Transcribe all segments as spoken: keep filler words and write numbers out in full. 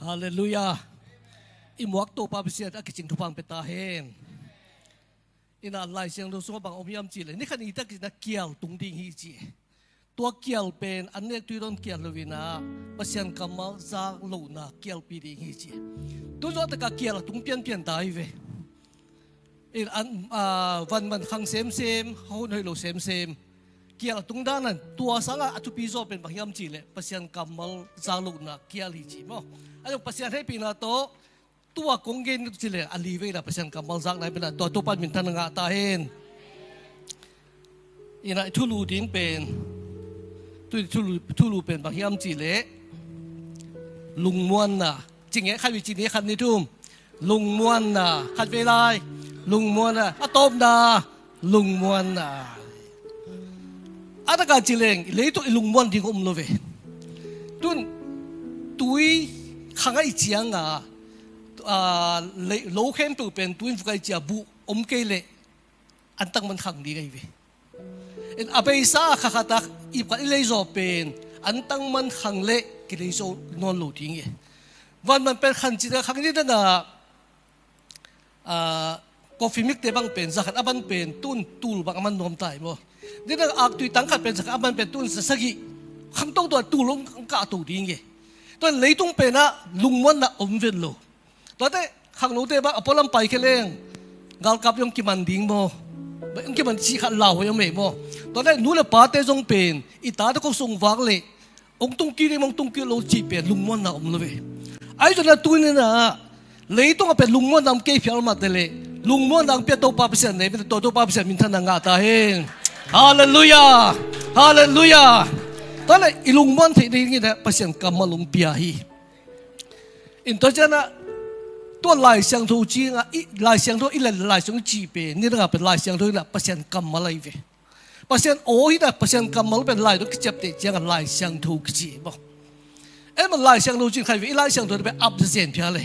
Halleluiah. I muak Topa Pasian a kicing thupha pia ta hen. Ina Lai Siangtho sungah bang om hiam cihleh, ni khat ni tak ina kial tung ding hi ci. Tua kial pen an nek tui dawn kial lo ina Pasian kammal zak lohna kialpi ding hi ci. Tu zawh taka kial a tung pianpian ta hi ve. In an, a, van man khang semsem, hon hoih lo semsem. Kial a tung danan tua sangah a thupi zaw pen bang hiam cihleh Pasian kammal zak lohna kial hi ci maw. A zong Pasian hehpihna tawh tua kong gen cihleh a li veina Pasian kammal zakna hi pena tua Topa min than a ngah ta hen. Ina i thulu ding pen, tu i thulu, thulu pen bang hiam cihleh lungmuanna. Cinge khat vi cini khat ni thum. Lungmuanna khat vei lai. Lungmuanna a tawpna. Lungmuanna. A taka cileng leitung i lungmuan ding om lo ve. Tun tui khang a i cianga, a, lo khempeuh pen tui in vuk a i cia buh om kei leh an tangman khang ding ahi ve. In a beisa a khakhatak ipkhat i leizaw pen an tangman khang leh kileizaw nawn lo ding e. Vanman pen khan cita khang ni dana, a, coffee mixte bang pen zakhat a ban pen tun tul bang a man nuam tai maw. Ni dana aktui tang khat pen zakhat a ban pen tun zasagih khang tongtong a tul hong kah to ding e. Tuan leitung penah lungmuanna om ven lo. Tuate khangnote bang a pualam pai khe leng galkap hong kiman ding maw. Hong kiman cih khat lau hoi om e maw. Tuate nu le pate zong pen i tate kong sung vak leh hong tungki ding hong tungki lo cih pen lungmuanna om lo ve. Ahi zongna tuninah leitung a pen lungmuanna om kei phial mah te leh lungmuanna hong pia Topa Pasian nei pen tua Topa Pasian min than a ngah ta hen. Halleluiah. Halleluiah. Tuate i lungmuan theih dingin Pasian kammal hong pia hi. In tua cianah tua Lai Siangtho cinga i Lai Siangtho i le Lai Siangtho cih pen ni dangah pen Lai Siangtho inah Pasian kammal ahi ve. Pasian aw hinah Pasian kammal pen Lai dong kiciapteh ciangah Lai Siangtho kici maw. Ei man Lai Siangtho cin khai ve i Lai Siangtho pen ap zazen phia le.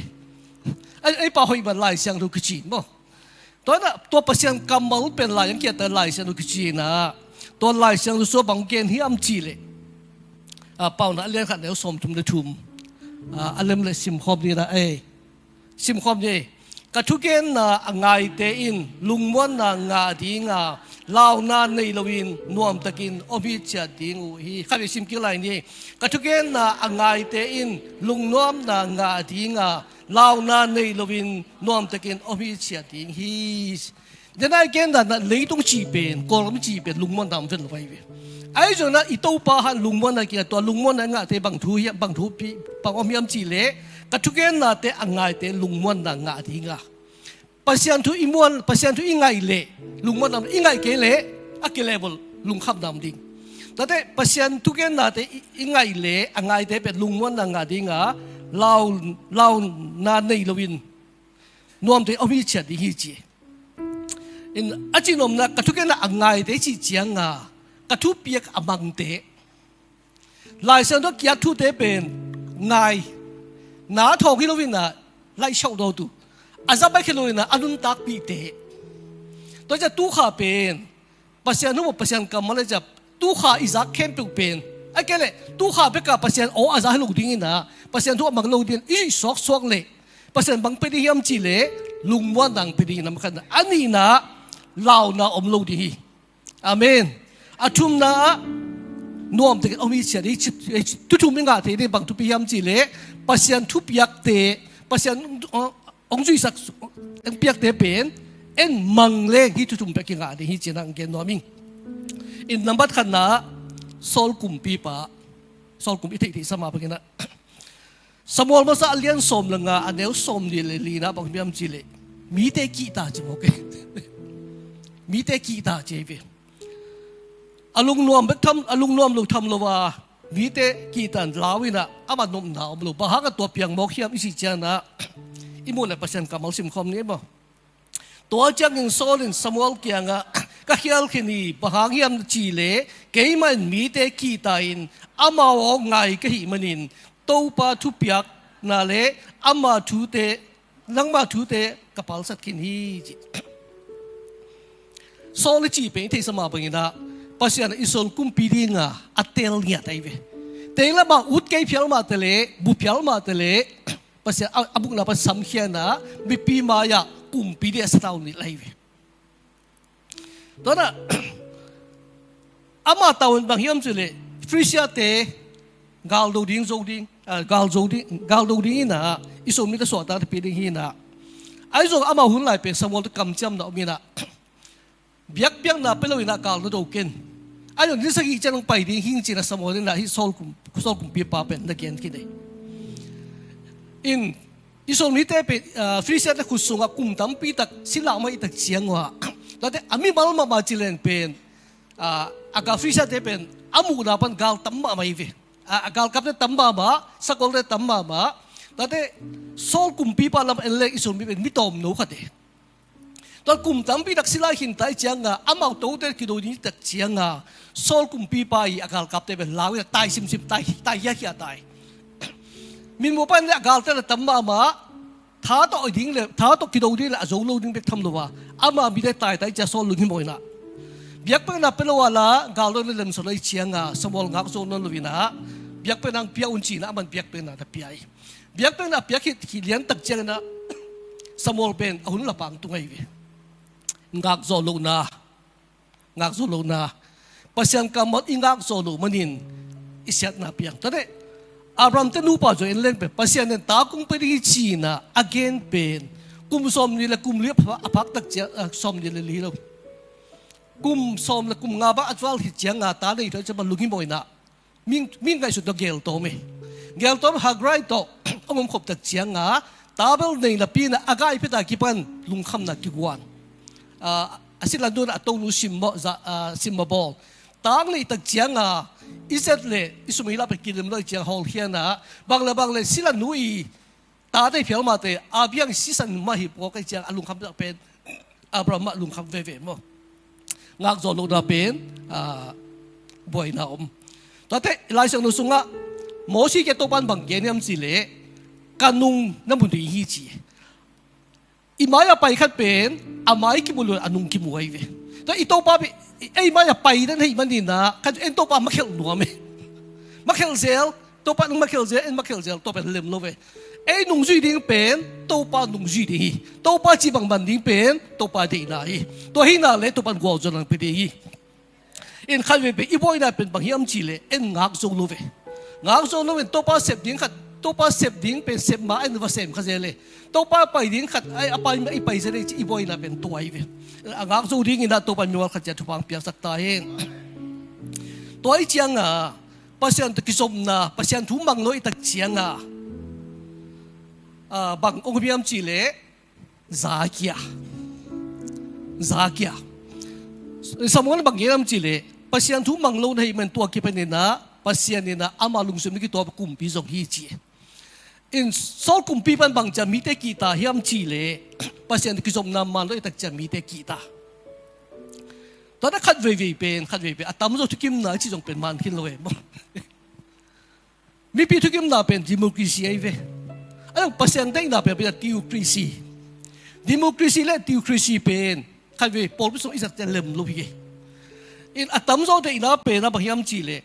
Ei pa hoih man Lai Siangtho kici maw. Tua inah tua Pasian kammal pen lai ang kiata Lai Siangtho kici inah tua Lai Siangtho sua bang gen hiam cihleh, a, Paunak a lian khat neu sawmthum le thum, a, a lem le simkhawm ni inah ei simkhawm ni. Ka thugenna a ngaite in lungmuanna ngah dinga launa nei loin nuamtakin om hi ciat ding uh hi. Khatvei sim kik lai ni. Ka thugenna a ngaite in lungnuamna ngah dinga launa nei loin nuamtakin om hi ciat ding hi. Denai gendanah leitung cih pen Kawlgam cih pen lungmuanna om ven lo ahi ve. Ahi zongna i Topa han lungmuanna kingah tua lungmuanna ngahte bang thu hiam bang thupi bang om hiam cihleh ka thugennate a ngaite lungmuanna ngah dinga. Pasian thu i muan Pasian thu i ngaih leh lungmuanna om i ngaih kei leh a kilevel lungkhamna om ding. Tuate Pasian thugennate i ngaih leh a ngaite pen lungmuanna ngah dinga lau launa nei loin nuamte om hi ciat ding hi ci. In a cinomna ka thugenna a ngaite cih cianga ka thupiak a mangte. Lai Siangtho kiat thute pen ngai na thawng hi loinah laih shauh dawtu a za baih khe loinah a nuntakpihte. Tua ciah tukha pen Pasian thu maw Pasian kammal le ciah tukha i zak khempeuh pen a kei leh tukha bekah Pasian aw a za hi lo dinginah Pasian thu a mang lo dingin i zuih suaksuak leh Pasian bang pe ding hiam cihleh lungmuan dang pe dingin a makhatna a nihna launa om lo ding hi. Amen. A thumna ah nuamtakin om hi ciat hi. Tuthum i ngah thei ding bang thupi hiam cihleh Pasian thupiakte Pasian hong zuihsak hong piakte pen en mang leng hi tuthum pek i ngah ding hi cianah hong gen nuam ing. In nambat khatna Saul kumpipa Saul kumpi i theihtheih sama banginah Samuel masa a lian sawm le nga a neu sawm nih le lina bang hiam cihleh mite kihta ci mawk e. Mite kihta ci hi ve. A lungnuam bek tham a lungnuam lo tham lo a mite kihtan lau inah amah nopna om lo bang hangah tua piang mawk hiam i cih cianah i muh le Pasian kammal simkhawm ni maw. Tua ciangin Saul in Samuel kiangah ka khial khin hi bang hang hiam cihleh keimah in mite kihta in amau aw ngai ka hih manin Topa thupiakna le ama thute nangma thute ka palsat khin hi ci. Saul i cih pen i theihsa mah banginah Pasian Israel kumpi dinga a tel ngiat ahi ve. Teng lamah ut kei phial mah tele bu phial mah tele Pasian a, a bukna pan samkhia in ah mipi mai-ah kumpi ding a sa tau ni lai ve. Tua in ah ama tau in bang hiam cih leh Filistia-te galdo ding zo ding, ah, galdo ding, galdo ding in ah Israel mite suahtakna pia ding hi in ah. Ahi zong amau hun lai pen Samuel tawh kamciamna om in ah biakpiakna pia lo in ah gal na do ken. Ahi zong ni sagih ciang pai ding hi ing ci in ah Samuel in ah hih Saul kum, Saul kumpipa pen na gen khin hi. In Israel mite pen, ah, Filistia-te khut sungah kum tampi tak sila mah i tak ciang uh ah, tuate a mimal mahmah ci leng pen, ah, a gal Filistia-te pen a muhna pan gal tam mahmah hi ve. Ah, a galkapte tam mahmah, sakolte tam mahmah. Tuate Saul kumpipa lam en leng Israel mi pen mi tawmno khat hi. Tua kum tampi tak sila khin ta i ciangah amau tote kido ding tak ciangah Saul kumpipa i a galkapte pen lau in ah tai simsim, tai, tai hiakhia tai. Minmuh pan le a galte le tam mahmah, tha tawh ding le, tha tawh kido ding le a zo lo ding bek tham lo a, ama mite tai tai cia Saul lunghimawh in ah biakpiakna pia lo a la galdo le lemsa lo i ciangah Samuel ngak zo nawn lo in ah biakpiakna pia un ci in ah aman biakpiakna na pia hi. Biakpiakna a piak khit, khit lian tak ciangin ah Samuel pen a hun la pang tung ahi ve. Ngak zawh lohna, ngak zawh lohna. Pasian kammal i ngak zawh loh manin i siatna piang. Tuate Abraham-te nupa zong en leng pen Pasian in ta kong pia ding hi ci in ah a gen pen kum sawmnih le kum li a phak, a phak tak ciang, ah, sawmnih le li lo, kum sawm le kum nga bang a zual khit ciangah ta nei thei ciang bang lunghimawh in ah mi, mi ngaihsut tawh geltawm hi. Geltawm Hagar tawh a omkhop tak ciangah ta bel nei napi in ah a gai phet a kipan lungkhamna kiguan. Ah, a silanu in ah a tonu simmawh za, ah, simmawh bawl. Ta nei tak ciangah i zet le i sum i la pen kilem lo i ciang hawlkhia in ah bang le bang le silanu i tate phial mahte a biang sisan mah hi pua ka i ciang a lungkham tak pen Abraham mah lungkham veve maw. Ngak zawh lohna pen, ah, buaina om. Tuate Lai Siangtho sungah Mosi kiang Topa'n bang gen hiam cih leh ka nung na mu ding hi ci. I mai-ah pai khat pen a mai kimu lo a nung kimu ahi ve. Tua i Topa pen ei mai-ah pai dan hei manin ah khat en Topa makhelh nuam hi. Makhelh zel, Topa nung makhelh zel, en makhelh zel, Topa lem lo ve. Ei nungzui ding pen Topa nungzui ding hi. Topa cih bang man ding pen Topa deihna hi. Tua hi na le Topa gualzawhna pia ding hi. In khat vei pen i buaina pen bang hiam cih leh en ngak zo lo ve. Ngak zo lo in Topa sep ding khat, Topa sep ding pen sep ma en va sem kha zel e. Topa pai ding khat ai a pai ma i pai zel e ci i buaina pen tua hi ve. A ngak zo ding in ah Topa mimal khat ciat thupha piaksak ta hen. Tua i ciangah Pasian tawh kizopna, Pasian thu mang lo i tak ciangah, ah, bang ong hiam cih leh zakia. Zakia. Samuel bang hiam cih leh Pasian thu mang lo na hi man tua kipan in ah Pasian in ah ama lungsim na kituak kumpi zong hi ci. In Saul kumpi pan bang ciang mite kihta hiam cih leh Pasian kizopna man lo i tak ciang mite kihta. Tua na khat veivei pen, khat veivei pen a tamzaw thukimna i cih zong pen man khin lo e maw. Mipi thukimna pen democracy ahi ve. A dang Pasian deihna pen pen a theocracy. Democracy le theocracy pen khat vei pawlpi sung i zat ciang lem lo hi. In a tamzaw deihna pen a bang hiam cih leh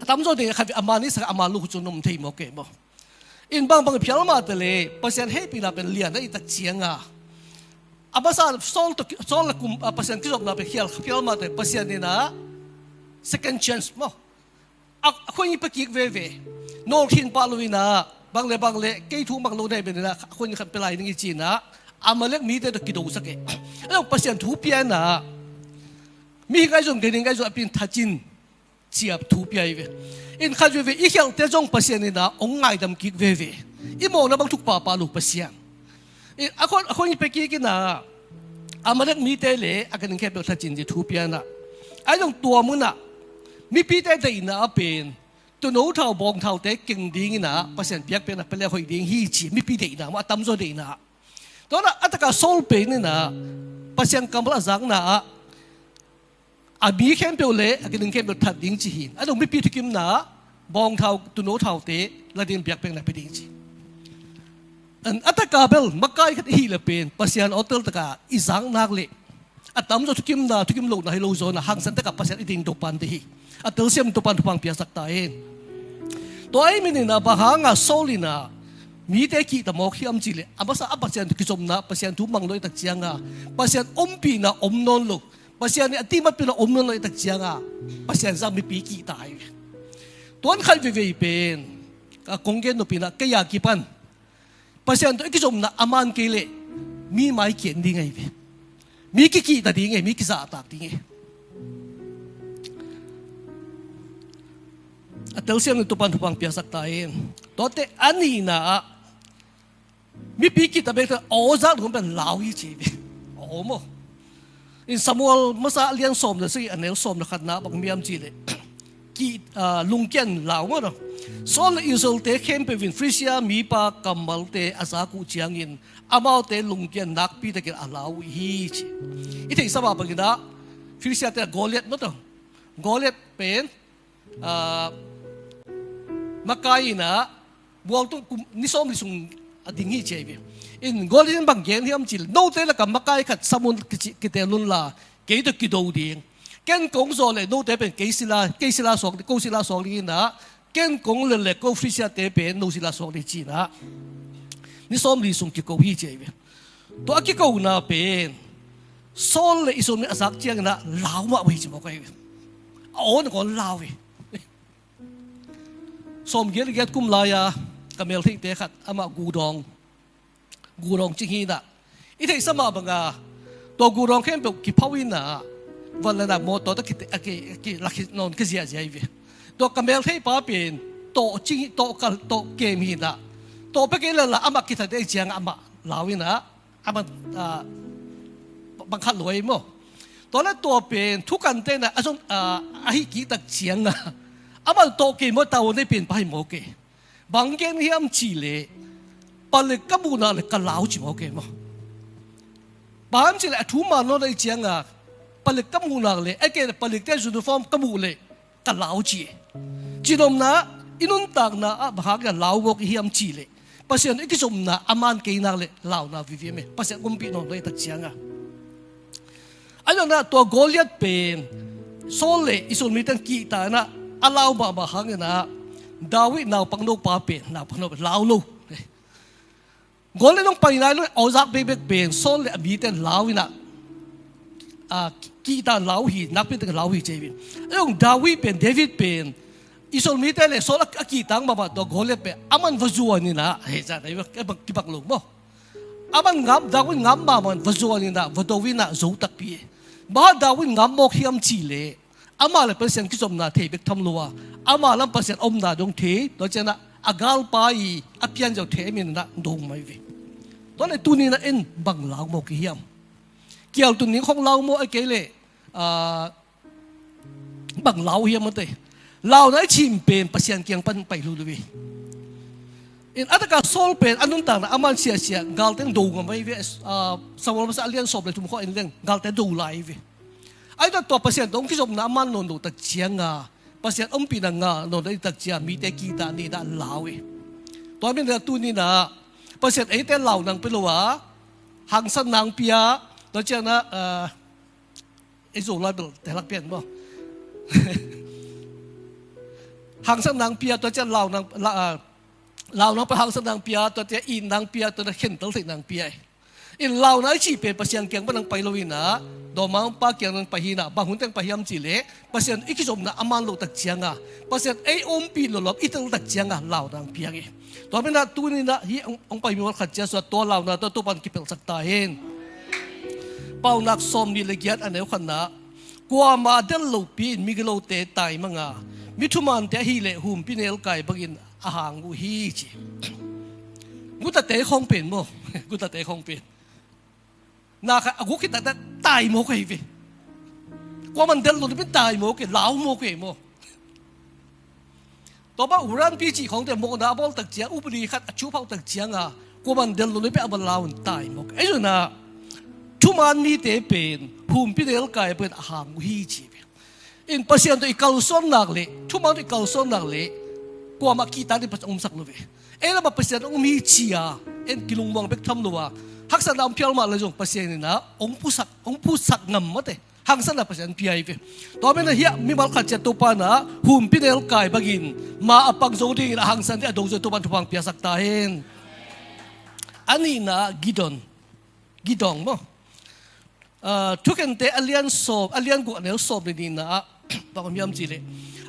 a tamzaw deihna khat vei a man i sak a man lo khu cun om thei maw kei maw. In bangbang phial mah ta le Pasian hehpihna pen lian a i tak ciangah a masa Saul tawh, Saul le kum, a Pasian kizopna pen khial phial mah ta le Pasian in ah second chance maw. A, a khuaing i pia kik veve. Nawlkhin pah lo in ah bang le bang le kei thu mang lo nei ben in ah a khuaing khat pia lai ning i ci in ah Amalek mite tawh kidosak e. A dang Pasian thu pia in ah mihing ahi zong, gei ning ahi zong a pi in thacin ciap thu pia hi ve. In khat veve i khialte zong Pasian in ah ong ngaidam kik veve. I mawhna bang thuk pahpah lo Pasian. In a khuaing, a khuaing i pia kik in ah Amalek mite le a ganhing khempeuh thacin ci thu pia in ah. Ahi zong tua mun ah mipite deihna a pen tuuno thau bawngthaute keng ding in ah Pasian biakpiakna pia le hoih ding hi ci mipi deihna maw, a tamzaw deihna. Tua na a taka Saul pen in ah Pasian kammal a zakna ah a mi khempeuh le a ganhing khempeuh that ding ci hi. A dong mipi thukimna bawngthau tuuno thaute la ding biakpiakna pia ding ci. A taka bel makai khat i hih le pen Pasian awtel taka i zak nak le a tamzaw thukimna thukim lohna hi lo zaw in ah hangsan taka Pasian i ding Topa'n deih hi. A telsiam Topa'n thupha piaksak ta hen. Tua ahih manin ah bang hanga Saul in ah Mite kihta mawk hiam cihleh, a masa a Pasian kizopna, Pasian thu mang lo i tak cianga, Pasian ompihna om nawn lo, Pasian i a timat pila om nawn lo i tak cianga, Pasian zang mipi kihta hi ve. Tuan khat veivei pen, a kong gen nopina kei a kipan Pasian tawh i kizopna a man kei leh mi mai kian ding ahi ve. Mi kikihta ding e, mi kizahtak ding e. A telsiam ni Topan thupang piasak ta in. Tuate a nihna ah mipi kihta bek ta aw zak dong pen lau hi ci ve. Aw maw. In Samuel masa lian sawm le sagi a neu sawm le khatna bang miam ci le. Ki, ah, lungkian lau maw no. Saul le Israel-te khempeuh in Filistia mipa kammalte a zak uh ciangin amaute lungkian nakpi takin a lau uh hi ci. I theihsa mah bangin ah Filistia-te Goliath maw to. Goliath pen, ah, makai in ah bualtung kum ni sawm li sung a ding hi ci ahi ve. In Goliath in bang gen hiam ci le, note lakah makai khat sam un kici, kitel un la, kei tawh kido ding. Ken kong zawh leh note pen kei sila, kei sila suak, ko sila suak ding in ah, ken kong lelh leh ko Filistia-te pen no sila suak ding ci in ah. Ni sawm li sung kiko hi ci ahi ve. Tua a kikona pen Saul le Israel mi a zak ciangin ah lau mah uh hi ci mawk ahi ve. A aw na kawn lau hi. Sawmgiat le giat kum lai-a ka meltheihte khat amah gudawng, gudawng cing hi in ah. I theihsa mah banga tua gudawng khempeuh kiphau in ah, van le nak mawtaw tawh kite, a ki, a ki, lakhit nawn kiziahziah hi ve. Tua ka meltheihpa pen tawh cing hi, tawh kal, tawh kem hi in ah. Tawh pia kei lala amah kithat dei ciangah amah lau in ah. Amah, ah, bang khat luai maw. Tua le tua pen thukante na a zon, ah, a hih kik tak cianga amah tawh kei maw, tawh nei pen pa hi maw kei. Bang gen hiam ci le, palik ka muh nak le ka lau ci maw kei maw. Bang hiam ci le a thu man nawn dei cianga palik ka muh nak le, a kei palikte uniform ka muh le ka lau ci. Cinomna, i nuntakna ah bang hang a lau mawk i hiam ci le, Pasian i kizopna a man kei nak le launa vivi me. Pasian ompih nawn lo i tak cianga. A nana tua Goliath pen Saul le Israel mite kihta in ah a lau mahmah hangin ah David naupang nopa pen, naupang nopa lau lo. Goliath nong pai nai lo, aw zak bekbek pen Saul le a mite lau in ah, ah, kihta lau hi, nakpi tak lau hi ci hi. A zong David pen, David pen Israel mite le Saul a, a kihta mahmah tua Goliath pen aman va zuan in ah, hei zan ahi, kibang lo maw. Aman ngam, David ngam mahmah va zuan in ah, va do in ah, zo takpi. Bang hang David ngam mawk hiam ci le, amah le Pasian kizopna thei bek tham lo a, amah lam Pasian omna dong thei, tua ciangah a galpa i a pianzo thei min ah dong mai ve. Tua le tuni in ah en bang lau mawk i hiam. Kial tun ning khong lau mawk a kei le, ah, bang lau hiam a te. Launa i cim pen Pasian kiang pan pai lulu ve. In a taka Saul pen a nuntakna aman siasia, galteng do ngam mai ve, ah, Samuel masa a lian sawm le thum khawng en leng, galteng do lai ve. Ai ta tua Pasian tawh kizopna a man nawn lo tak cianga, Pasian ompihna ngah nawn lo i tak cianga, mite kihta ni dah lau hi. Tua min dah tuni nah, Pasian eite lau nang pia lo a, hangsan nang pia, tua ciangah, ah, ei zo lai bel te lak pian maw. Hangsan nang pia, tua ciang lau nang, la, ah, lau nang pia, hangsan nang pia, tua ciang it nang pia, tua ciang khentel theih nang pia. In launa i cih pen Pasian kiang pan nang pai lo in ah, dawmangpa kiang nang pai hi nah, bang hun teng pai hiam cih leh, Pasian i kizopna a man lo tak cianga, Pasian ei ompih lo lo i tel tak cianga, launa nang piang hi. Tua pen ah tuni nah hih hong, hong pai mimal khat ciang sua tua launa tua Topan kipelsak ta hen. Paunak sawm nih le giat a neu khatna, kuamah del lopi in migilote taimang a, mi thumante ahih leh humpi nelkai bangin a hang uh hi ci. Gutate khong pen maw? Gutate khong pen. Na khat a guk hi taktak taimawk ahi ve. Kuaman del lo lopi in taimawk e, laumawk e maw? Tua bang Uranpi cih khawngte mawhna a bawl tak ciang, upadi khat a thuphauh tak cianga, kuaman del lo lopi a man lau in taimawk. Ei zunah thuman mite pen humpi nelkai pen a hang uh hi ci ve. In Pasian tawh i kalsuan nak leh, thuman tawh i kalsuan nak leh, kuamah kihta ding Pasian omsak lo ve. Ei lamah Pasian om hi ci-a en kilungmuang bek tham lo a, haksatna om phial mah le zong Pasian in ah hong pusak, hong pusak ngam mate. Hangsanna Pasian pia hi ve. Tua menah hiah mimal khat ciat Topa nah humpi nelkai bangin ma a pang zo dingin a hangsan ding a do zo Topan thupha piasak ta hen. A nihna ah Gideon, Gideon maw? Ah, Thukhente a lian sawm, a lian guk a neu sawm le nihna ah bang om hiam cih leh,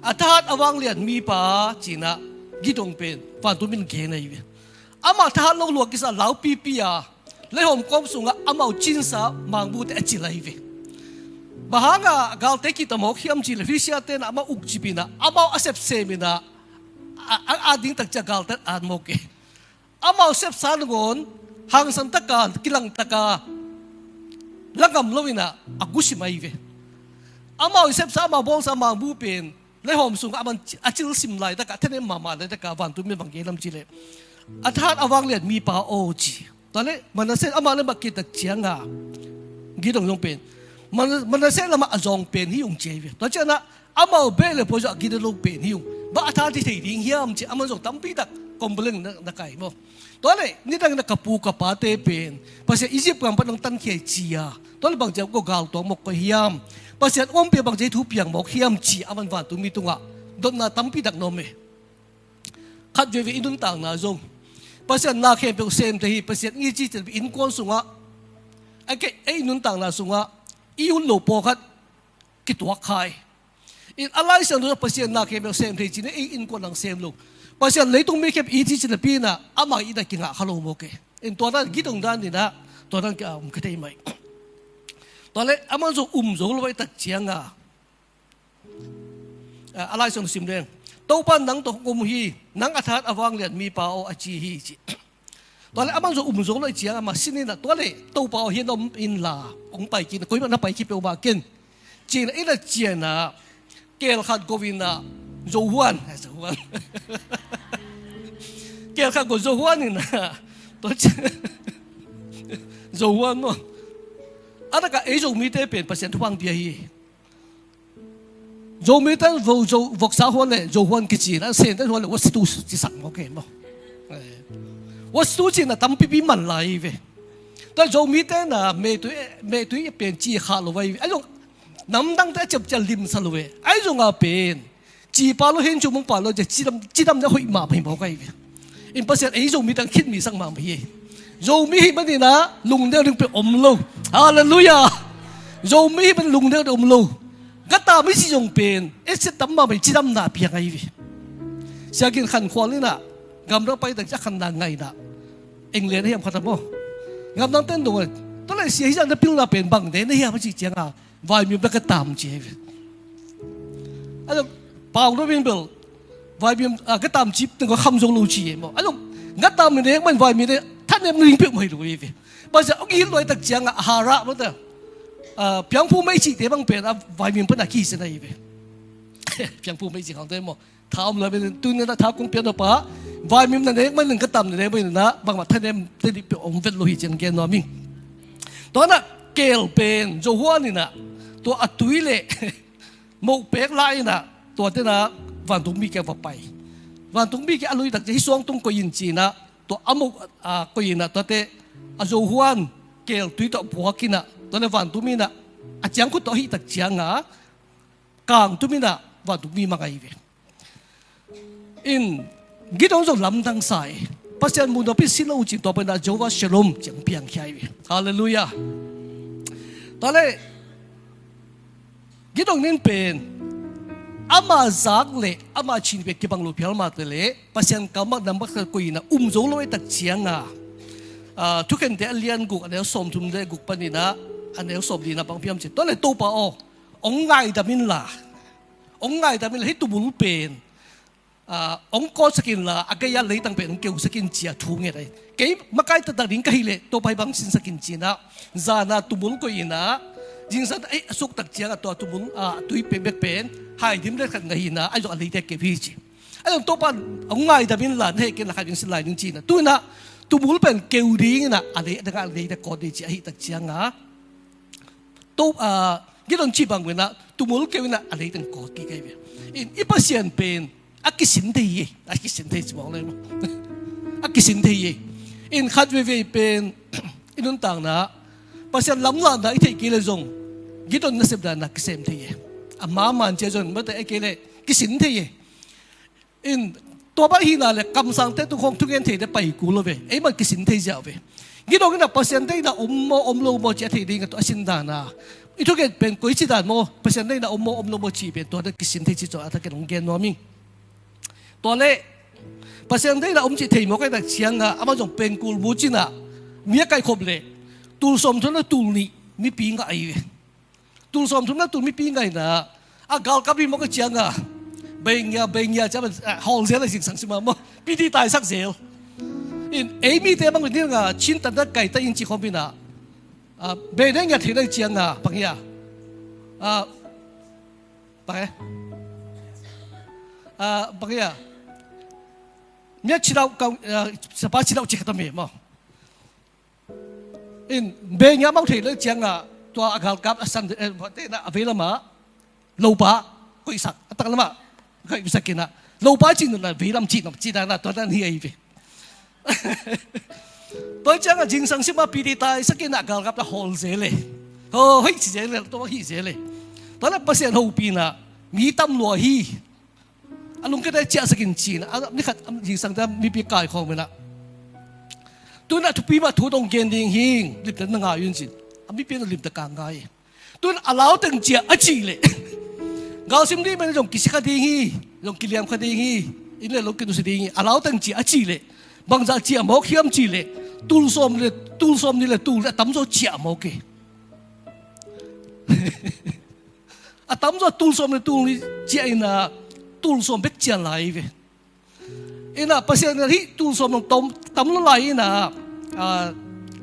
a thahat a vanglian mipa ci-in ah Gideon pen vantung mi in gen ahi ve. Amah thahat lo lua kisa, laupipi a, leihawm kawm sungah amau cinsa mangbute a cil ahi ve. Bang hanga galte kihta mawk hiam cih leh, Filistiate in ah amah ukcip in ah, amau a sepsem in ah, a, a, a ding takciang galte a at mawk e. Amau sepsa nangawn hangsan taka, kilang taka, la ngam lo in ah a gusim ahi ve. Amau i sepsa, amau bawlsa mangbu pen leihawm sungah a man, a cil sim laitak ah, thanem mahmah laitak ah vantung mi in bang gen hiam cih leh, a thahat a vanglian mipa aw ci. Tua leh Manasseh amah le mah kihtak ciang a, Gideon zong pen Mana-, Manasseh lamah a zawng pen hi ung ci ahi ve. Tua ciang ah amau beh le pua zawh a gina lo pen hi ung. Bang a thahat hi thei ding hiam ci, aman zong tampi tak complain na, na kai maw? Tua leh nidang in ah ka pu ka pate pen Pasian Egypt gam pan hong tankhia hi ci a, tua leh bangci a ko galtuak mawk ko hiam? Pasian ompih a bangci a thu piang mawk hiam ci, aman vantung mi tungah dotna tampi tak na om e. Khat veivei i nuntakna zong Pasian na khempeuh sem thei hi. Pasian i cih ciang innkuan sungah, a kei, ei nuntakna sungah i hun lo pawlkhat kituak kha hi. In a Lai Siangtho Pasian na khempeuh sem thei ci-in ei innkuan hong sem lo. Pasian leitung mi khempeuh i cih ciang napi in ah amah in ah kingah kha lo mawk e. In tua dan, Gideon dan in ah tua dan kia um kha thei mai. Tua leh aman zong um zo lo ahih tak ciang a, a, a Lai Siangtho sim leng, Topa in nang tawh hong om hi, nang a thahat a vanglian mipa aw a ci hi ci. Tua leh aman zong um zo lo ahih ciang amah sin in ah, tua leh Topa aw, hih na om inla, hong pai kik in, koimah na pai khit peuhmah ken ci-in ah, inn ah ciah in ah, keel khat go in ah, zo huan, zo huan. Keel khat go zo huan in ah, tua ci-, zo huan maw? A tak ah ei Zomite pen Pasian thupha hong pia hi. Zomite in vo-, zo-, voksa huan le zo huan kici in ah, Sente huan le wasitu ci sak mawk e maw? Eh. Wasitu ci-in ah tampipi man lai hi ve. Tua Zomite in ah meitui, meitui pen ci khah lo ahi ve. Ahi zong namdangte a ciapciap limsa lo e. Ahi zong a pen ci pha lo, hen cu mung pha lo, ci, cidam, cidam in ah hoih mahmah hi mawk ahi ve. In Pasian ei Zomite in khitmi sak mahmah hi. Zomi ahih manin ah lungneu ding peuh om lo. Halleluiah. Zomi ahih manin lungneu ding om lo. Gata mi cih zong pen etset tam mahmah hi, cidamna piang ahi ve. Sia Gin Khan Khual in ah gamdang pai tak ciang a khanna ngaihna, eng lian a hiam khat a maw? Gamdang ten dong a, tua leh sia, hih zah na pilna pen bang den a hiam a cih ciang a, vaimim na ka tam ci hi ve. A lo, pau lo min bel, vaimim, a, ka tam ci teng ko kham zo lo ci hi maw? A lo, ka tam nek man vaimim ne, thanem na ding peuhmah hi lo hi ve. Pasian hong it lua ahih tak ciang a, a harah maw ta, a, piangphu mei cihte bang pen a vaimim pan a kisen ahi ve. Piangphu mei cih khawngte maw? Tha om lo, tuni in ah tha kong piak nop a, vaimim na nek man in, ka tam na nek man in ah, bangmah thanem te ding peuh om vet lo hi ci-in gen nuam ing. Tua in ah keel pen zo huan in ah, tua a tui le moh pek la in ah, tuate in ah vantung mi kiang va pai. Vantung mi kiang a lui tak ciang, hih suang tung koih in ci-in ah, tua a moh, a, koih in ah, tuate a zo huan keel tui tawh puak in ah, tua in ah vantung mi in ah a ciangkhut tawh hih tak ciang a, kang tum in ah vantung mi mang ahi ve. In, Gideon zong lamdang sa hi. Pasian muh nop in si lo uh ci-in, tua pen ah Jehovah Shalom ci-in piangkhia hi ve. Halleluiah. Tua leh Gideon in pen ama zak le ama cin pen kibang lo phial mah ta leh, Pasian kammal nambat khat koih in ah um zo lo ahih tak ciang a, a, Thukhente a lian guk, a neu sawmthum le guk panin ah a neu sawmli-na bang piam ci. Tua leh Topa aw, hong ngaidam inla, hong ngaidam inla, hih tumul pen, a, hong kawtsak inla, a gei-a leitang pen hong keusak in ci-a thu nget ahi. Kei makai taktak ding ka hih leh Topa, hih bang sinsak in ci-in ah, zan-a tumul koih in ah, zingsang a, eh, a suk tak ciang a tua tumul, a, tui pekpek pen haidim let khat ngaih in ah, ahi zong a leite keu hi ci. Ahi zong Topa in hong ngaidam inla, na heh kei in la khai ding, sin lai ding ci-in ah, tu-in ah tumul pen keu ding in ah, a lei, a dang a leite kawt ding ci ahih tak ciang a, To, a, Gideon cih bang in ah tumul keu in ah a leitang kawt kik ahi ve. In, i Pasian pen a kisin thei hi, a kisin thei ci mawk le maw? A kisin thei hi. In, khat veivei pen i nuntakna ah Pasian lamlahna i theih kei leh zong Gideon nasepna in ah kisem thei hi. A ma man cia zong mate a kei leh kisin thei hi. In, Tua bang hina le kamsangte tung khawng thugen theite pai kul lo ve. Ei man kisin thei ziau ve. Gidong ina Pasian deina om maw om lo maw ci a thei ding a tua a sin dana i thugen pen koi ci dan maw Pasian deina om maw om lo maw ci pen tua na kisin thei ci tua a thakin hong gen nuam ing. Tua le Pasian deina om ci thei maw kai tak cianga ama zong pengkul bu cina mi a kai khop le tul sawm thum na tul nih mipi ngai ve. Tul sawm thum na tul mipi ngaina a galkap ri mawk a cianga beingia beingia cia hawl zel a zingsang sima maw piti taisak zel. In ei mite bang ni nga chin tan dat kai ta in ci khawm ina beingia ngia thei na cianga bang hia bang e bang hia mia cinau kau sapa cinau ci khat a mi maw. In beingia mau thei le cianga tua a galkap a san tena a vei lama lopa koihsak a tak lama koihsak ina lopa cin na vei lam cin na cin na tua dan hi ai ve. Tua cianga zingsang sima piti taisak ina galkap ta hawl zel le ho hoi ci zel le tua hi zel le. Tua na Pasian hopina mi tam lua hi. A lungkete ciahsakin cina a ni khat zingsang ta mipi kai khawng mena. Tuna thupi mah thu dong gen ding hing limte na ngai un cin a mipi na limte ka ngai. Tun a lauteng cia a cih leh galsim ding men zong kisi kha ding hi. Zong kiliam kha ding hi. In le lo kinusia ding hi a lauteng cia a cih leh bangzah cia mawk hiam cih leh tul sawm le tul sawm ni le tul le a tamzaw cia mawk hi. A tamzaw tul sawm le tul ni cia ina tul sawm bek cia lai ve. Ina Pasian ina hih tul sawm nong tam tam lo lai ina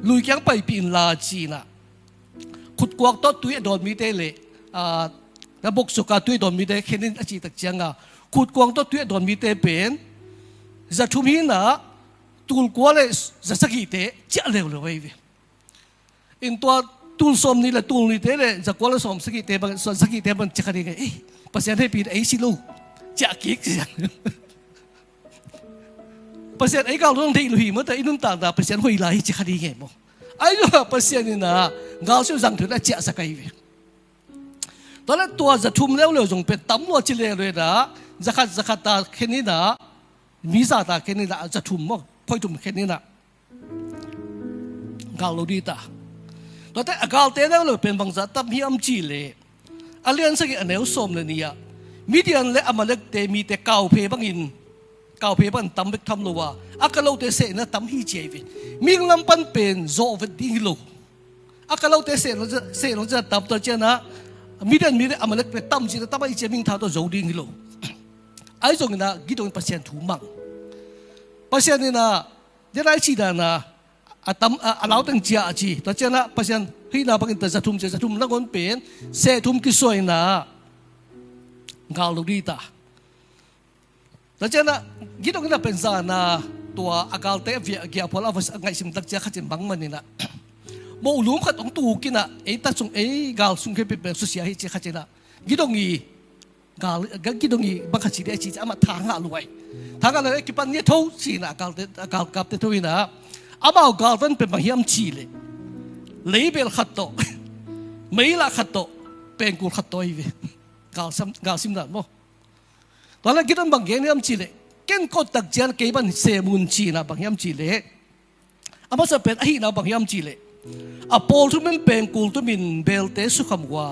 lui kiang paipih in la ci ina khutkuang tawh tui a dawn mite le na boksuka tui a dawn mite khenin a ci tak cianga khutkuang tawh tui a dawn mite pen za thum hi ina tul kua le za sagihte ciah leuleu ei ve. In tua tul sawm ni le tul nite le za kua le sawm sagihte bang sagihte bang ciah kha ding ei Pasian hei pi ei si lo ciah kik. Pasian ei gal dong dei lo hi maw ta i nuntakna Pasian hoi lai hi ciah kha ding ei maw. Ai lo Pasian ina gal siu zang thun a ciah sa kai ve. Tua le tua za thum leuleu zong pen tam lua ci leuleu ina za khat za khat ta khen ina mi za ta khen ina za thum maw khoi thum khen ina gal lo dita. Tuate a galte leuleu pen bangzah tam hiam cih leh a lian sagih a neu sawm le ni ah Midian le Amalekte mite kauphe bangin kauphe bangin tam bek tham lo a a ka lote sehna tam hi ciai ve. Minglam pan pen zawh vet ding hi lo. A ka lote sehna sehna tam tua ciana Midian mite Amalekte tam cina tam a i cia mingtha tawh zo ding hi lo. Ai zongina Gideon in Pasian thu mang Pasian ina Dena i cih dana a tam a lauteng cia a ci tua ciana Pasian hihna bangin ta za thum cia za thum nangawn pen seh thum kisuaina gal lo dita. Tua ciana Gideon ina pen zana tua a galte a via a giahphual a va ngaihsim tak cia khat cin bang manina moh lum khat hong tuk ina ei ta sung ei gal sung khe pipeng susia hi cia khat cina Gideon i Gal, gal Gideon i bang khat ci dih a ci amah tha ngah luai. Tha ngah luai kipan ni a tho ci ina a galkapte tho ina amau galvan pen bang hiam ci leh leibel khat tawh meila khat tawh pengkul khat tawh hi ve. Galsim dan maw? Tua le Gideon bang gen hiam ci leh ken kottak cian kei ban semun ci ina bang hiam ci leh A masa pen ahihna bang hiam cihleh a pawl thumin pengkul tumin belte sukham uh a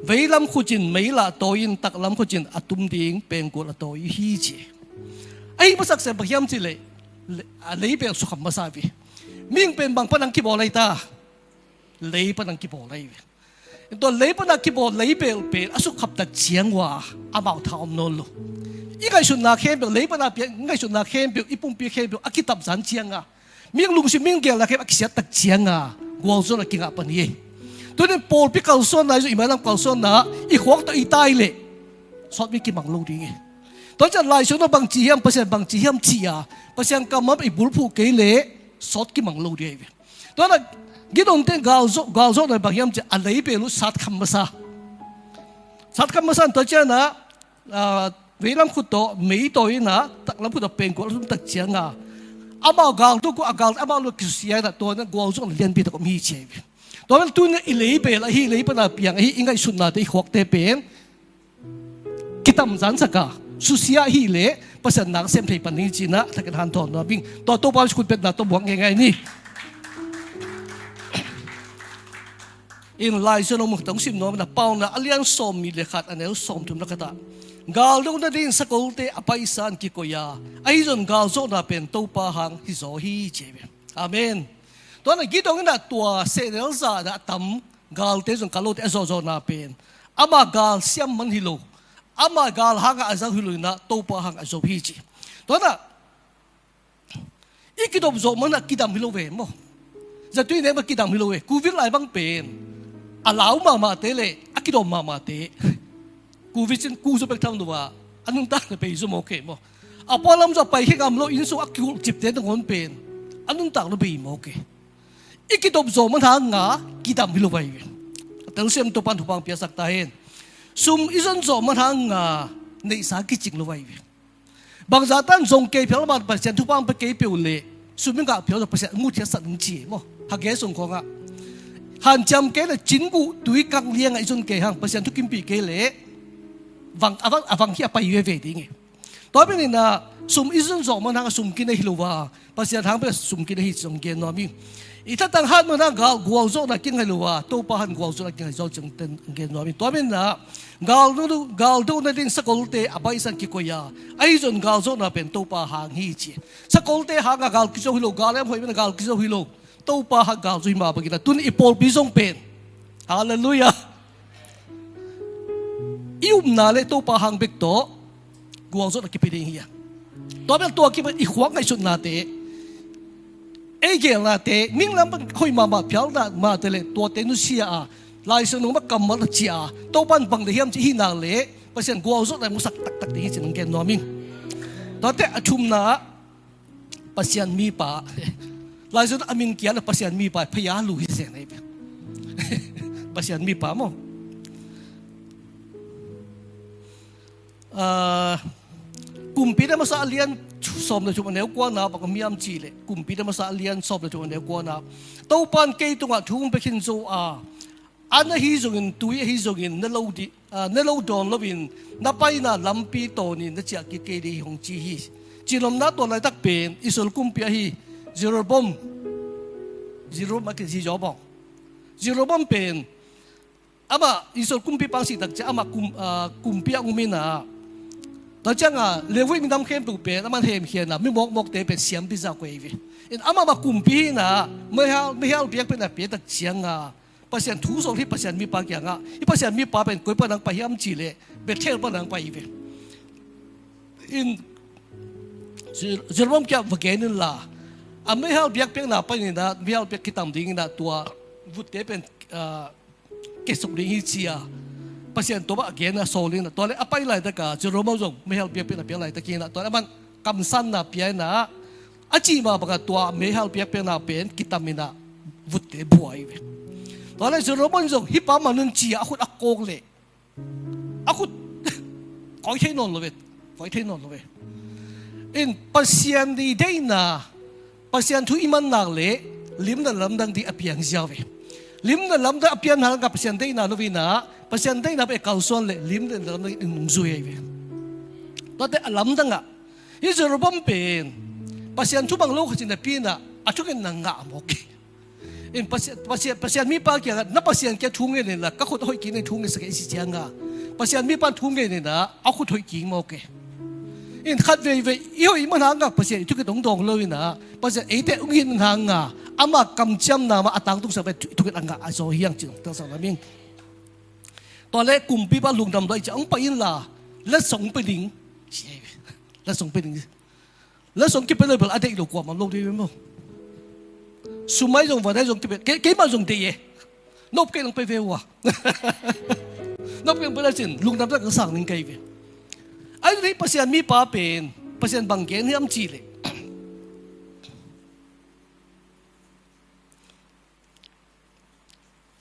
veilam khutin meila tawi-in taklam khutin a tum ding pengkul a tawi uh hi ci. Ahi masak sem bang hiam cihleh a leibel sukham masa uh hi. Mihing pen bang pan ang kibawl ahi ta? Lei pan ang kibawl ahi ve. Tua lei pana kibawl leibel pen a sukkhaptak ciang uh a amau tha om nawn lo. I ngaihsutna khempeuh lei pana piang i ngaihsutna khempeuh i pumpi khempeuh a kitamzan cianga mihing lungsim mihing gelna khempeuh a kisiattak cianga gualzawhna kingah pan hi. Tunin pawlpi kalsuanna i mailam kalsuanna i khuak tawh i tai leh sawtmi kimang lo ding hi. Tua ciang Lai Siangtho bangci hiam Pasian bangci hiam ci-a Pasian kammal i bulphuh kei leh sawt kimang lo ding hi. Tua na Gideon te galzawh galzawhna bang hiam ci a leibel uh satkham masa. Satkham masa tua ciana veilam khut tawh mei tawi ina taklam khut tawh pengkul a tumtak cianga amau galtuk uh a gal amau lo kisusia ina tua na gualzawhna lianpi tak om hi ci hi. Tua bel tuna i leibel ahi lei pana piang ahi i ngaihsutnate i khuakte pen kitamzansak a susia ahi leh Pasian nang sem thei pan ding hi ci-in ah, thakin hanthawn nuam ing. Tua Topa khut betna tawh buak ngeingai ni. In Lai Siangtho mun tawh sim nuam ing a, Paunak a lian sawmnih le khat, a neu sawmthum le khat ah, gal do nadingin sakolte a paisa in kikoih a, ahi zongin gal zawhna pen Topa hang hi zaw hi, ci hi ve. Amen. Tua in ah Gideon in ah tua sehnel za in ah a tam galte zong, kallote a zawhzawhna pen ama gal siam man hi lo, ama gal hangah a zo hi lo in ah, Topa hang a zo hi ci. Tua in ah i kidop zawh man ah kidam hi lo ve maw. Zatui nek mah kidam hi lo ve. Covid lai bang pen a lau mahmahte le a kidawm mahmahte, Covid cin ku zaw bek tham lo a, a nuntakna bei zaw mawk e maw. A pualam zaw a pai khe ngam lo, inn sung a kihulhcipte nangawn pen a nuntakna bei mawk e. I kidop zawh man hanga kidam hi lo ahi ve. A telsiam Topa'n thupha piaksak ta hen. Sum i zon zawh man hanga neihsa kicing lo ahi ve. Bangzah tan zong kei phial mah Pasian thupha pia kei peuh leh, sum i ngah phial zong Pasian mu thiatsak ding ci hi maw. Hagge sung khawngah, hanciam kei leh cin guh tui kang liangah i zon kei hang, Pasian thukimpih kei leh vang, a vang, a vang hi a pai veve ding hi. Tua pen in ah sum i zon zawh man hanga sum kinei hi lo a, Pasian hang bek sum kinei hi ci zong gen nuam ing. I thatang hat man hanga gal, gualzawhna kinei hi lo a, Topa hang gualzawhna kinei zaw ci zong gen nuam ing. Tua pen in ah gal do, gal do nadingin sakolte a paisa in kikoih a, ahi zongin gal zawhna pen Topa hang hi ci. Sakolte hanga gal kizo hi lo, gal em hoih man a gal kizo hi lo. Topa hang gal zo hi mah bangin ah tuni i pawlpi zong pen, halleluiah, i upna le Topa hang bek tawh gualzawhna kipia ding hi a. Tua bel tua kipan i khuak ngaihsutnate, ei gelnate, minglam pan hoih mahmah phialna mahte le tuate nusia a, Lai Siangtho mah kammal a ciah a, Topa'n bang deih hiam cih hih nak leh Pasian gualzawhna musak taktak ding hi ci-in gen nuam ing. Tuate a thumna ah Pasian mipa. Lai Siangtho a min kian a Pasian mipa, phaya lu hi zen ahi ve. Pasian mipa maw. Ah, Kumpite masa a lian sawm le thum a neu kuana bang a miam cih leh, Kumpite masa a lian sawm le thum a neu kuana, Topa'n kei tungah thu hong pia khin zo a, an ahi zongin, tui ahi zongin, na lo di, ah, na lo dawn loin, na paina lampi tawnin na ciah kik kei ding hi hong ci hi. Cinopna tua laitak pen Israel kumpi ahi Jeroboam, Jeroboam a kici zaw bawng. Jeroboam pen amah Israel kumpipa hong sih tak ciang amah kum, ah, kumpi a um in ah, tua ciangah Levi minam khempeuh pen amah hemkhia in ah, mi mawkmawkte pen siampi zah koih ahi ve. In amah mah kumpi hi in ah, meihal, meihal biakpiakna pia tak ciangah Pasian thu sawl hi Pasian mipa kiangah, hih Pasian mipa pen koi pan hong pai hiam cih leh Bethel pan hong pai hi ve. In Jer-, Jeroboam kiang va gen inla, a meihal biakpiakna panin ah, meihal biak kitam dingin ah tua vutte pen, ah, kesuk ding hi ci a, Pasian tawh a gen a sawl in ah, tua leh a pai laitak ah Jeroboam zong meihal biakpiakna piang laitak in ah, tua leh aman kamsanna pia in ah, a cih mah bangah tua meihal biakpiakna pen kitam in ah vutte buai hi ve. Tua leh Jeroboam zong hih pa man un ci a, a khut a kawk leh a khut koi thei nawn lo ve, koi thei nawn lo ve. In Pasian i deihna, Pasian thu i man nak leh limna lamdang ding a piang ziau ve. Limna lamdang a piang hangah Pasian deihna lo in ah, Pasian deihna pen kalsuan leh limna lamdang in hong zui ahi ve. Tuate a lamdangah hih Jeroboam pen Pasian thu bang lo khat in ah pia in ah, a thungetna ngah mawk hi. In Pasian, Pasian, Pasian mipa kiangah, na Pasian kiang thu ngen in ah, ka khut a hoih kik ning, thu ngetsak in, a cih ciangah Pasian mipa thu ngen in ah a khut hoih kik mawk hi. In khat veivei i hoih man hangah Pasian i thunget hong dawng lo in ah, Pasian eite hong it man hangah ama kamciamna mah a tangtungsak pen thu, thunget a ngah a zaw hi hang ci-in hong telsak nuam ing. Tua leh kumpipa lungdam dawi ciah hong pai inla, letsong pia ding ci hi ve. Letsong pia ding. Letsong kipia lo bel a deih lo kuamah om lo ding hi ve maw. Sum ahi zong, van ahi zong kipia, kei, keimah zong deih e. Nop kei nang pia ve uh a. Nop kei nang pia le cin lungdam tak ka sang ning kei ve. Ahi zong hih Pasian mipa pen Pasian bang gen hiam cih leh,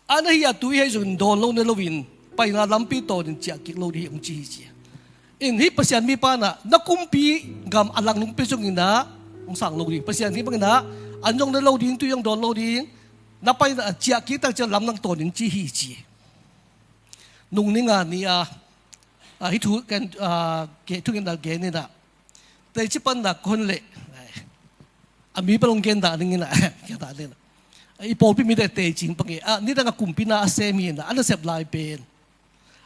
an ahi a, tui ahi zongin dawn lo na loin, paina lampi tawnin ciah kik lo ding hi hong ci hi ci. In hih Pasian mipa in ah, na kumpi gam a lang nung peuh zongin ah hong sang lo ding. Pasian hih bangin ah an zong na lo ding, tui zong dawn lo ding, na paina ciah kik tak ciang lamdang tawn ding ci hi ci. Nung ni nga ni a, ah, hih thu ken, ah, ke thungetna gen in ah, Teci panna kon leh a mi palong gen dah ding ina, gen dah ding ina. I pawlpi mite teci pang e, a nidang a kumpi na a sem hi ina, a nasep lai pen,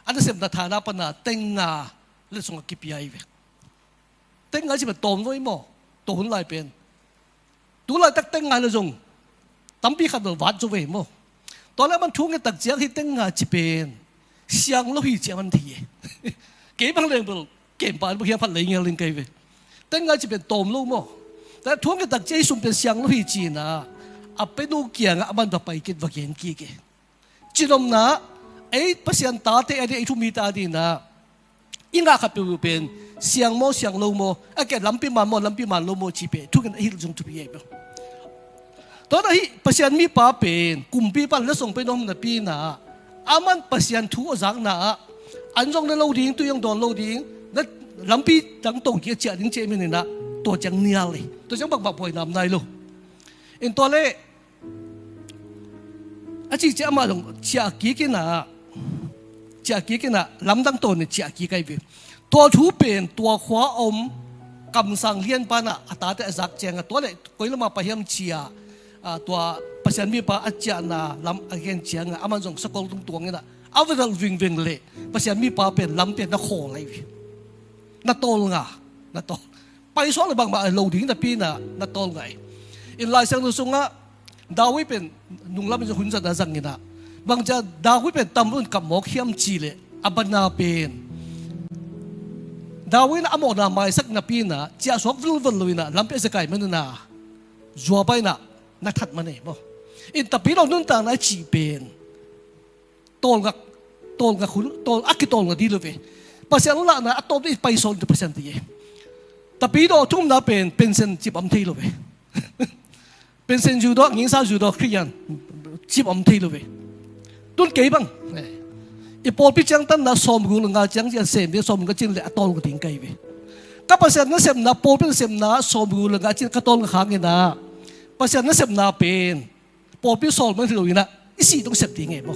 a nasepna thana panna teng nga le sung a kipia hi ve. Teng nga ci pen tawm zo hi maw? Tawm hun lai pen. Tu laitak teng nga le zong tampi khat bel vat zo ve maw? Tua le a man thu ngen tak ciang hi teng nga ci pen siang lo hi ci a man thei e. Kei bang leng bel kempa an bang hiam phat lei ngel ding kei ve. Teng nga ci pen tawm lo maw? Tua thu ngen tak ciang hi sum pen siang lo hi ci ina a penu kiangah a man va pai kit va gen kik e. Cinomna, ei Pasian tate a ding, ei thumite a ding ina i ngah khat peuhpeuh pen siang maw, siang lo maw, a ke lampi man maw, lampi man lo maw ci pen thungen a hilh zong thupi ei peuh. Tua na hih Pasian mipa pen kumpipa le song pen om napi ina a man Pasian thu a zakna ah an zong ne lo ding, tui zong dawn lo ding, na lampi dang tong kik a ciah ding ci a min ina tua ciang nial e. Tua ciang bangmah buaina om nai lo. In tua le a cihciah amah zong ciah kik ina, ciah kik ina lamdang tawnin ciah kik ahi ve. Tua thu pen tua khua a om kamsang lianpa na a tate a zak cianga tua le koi lama pai hiam cia, a, tua Pasian mipa a ciahna lam a gen cianga a man zong sakol tungtuang ina a va zalh vingveng le Pasian mipa pen lam pen na khawl ahi ve. Na tawl nga, na tawl. Paisawk le bangmah lo ding napi ina na tawl ngai. In Lai Siangtho sungah David pen nunglam in hun zat a zang ina bangcia David pen tam lo in kap mawk hiam ci le a banna pen David in a mawhna maisak napi ina ciahsuak vilvel lo ina lampi a zekai man ina zuapa ina na that man e maw? In tapi lo nuntakna a cih pen tawlngak, tawlngak hun, tawl, a kitawlngak dih lo ve. Pasian lahna a tawp dih pai sawn tu Pasian ti e. Tapi daw thumna pen pension cip om thei lo ve. Pension zu daw, ngingsa zu daw Khristian cip om thei lo ve. Tun kei bang i pawlpi ciangtanna sawmguk le nga ciang cian sem ding sawmguk cin le a tawlngak ding kai ve. Ka Pasian nasepna, pawlpi nasepna sawmguk le nga cin ka tawlngak hang ina Pasian nasepna pen pawlpi sawl man hi lo ina i sih tong sep ding e maw?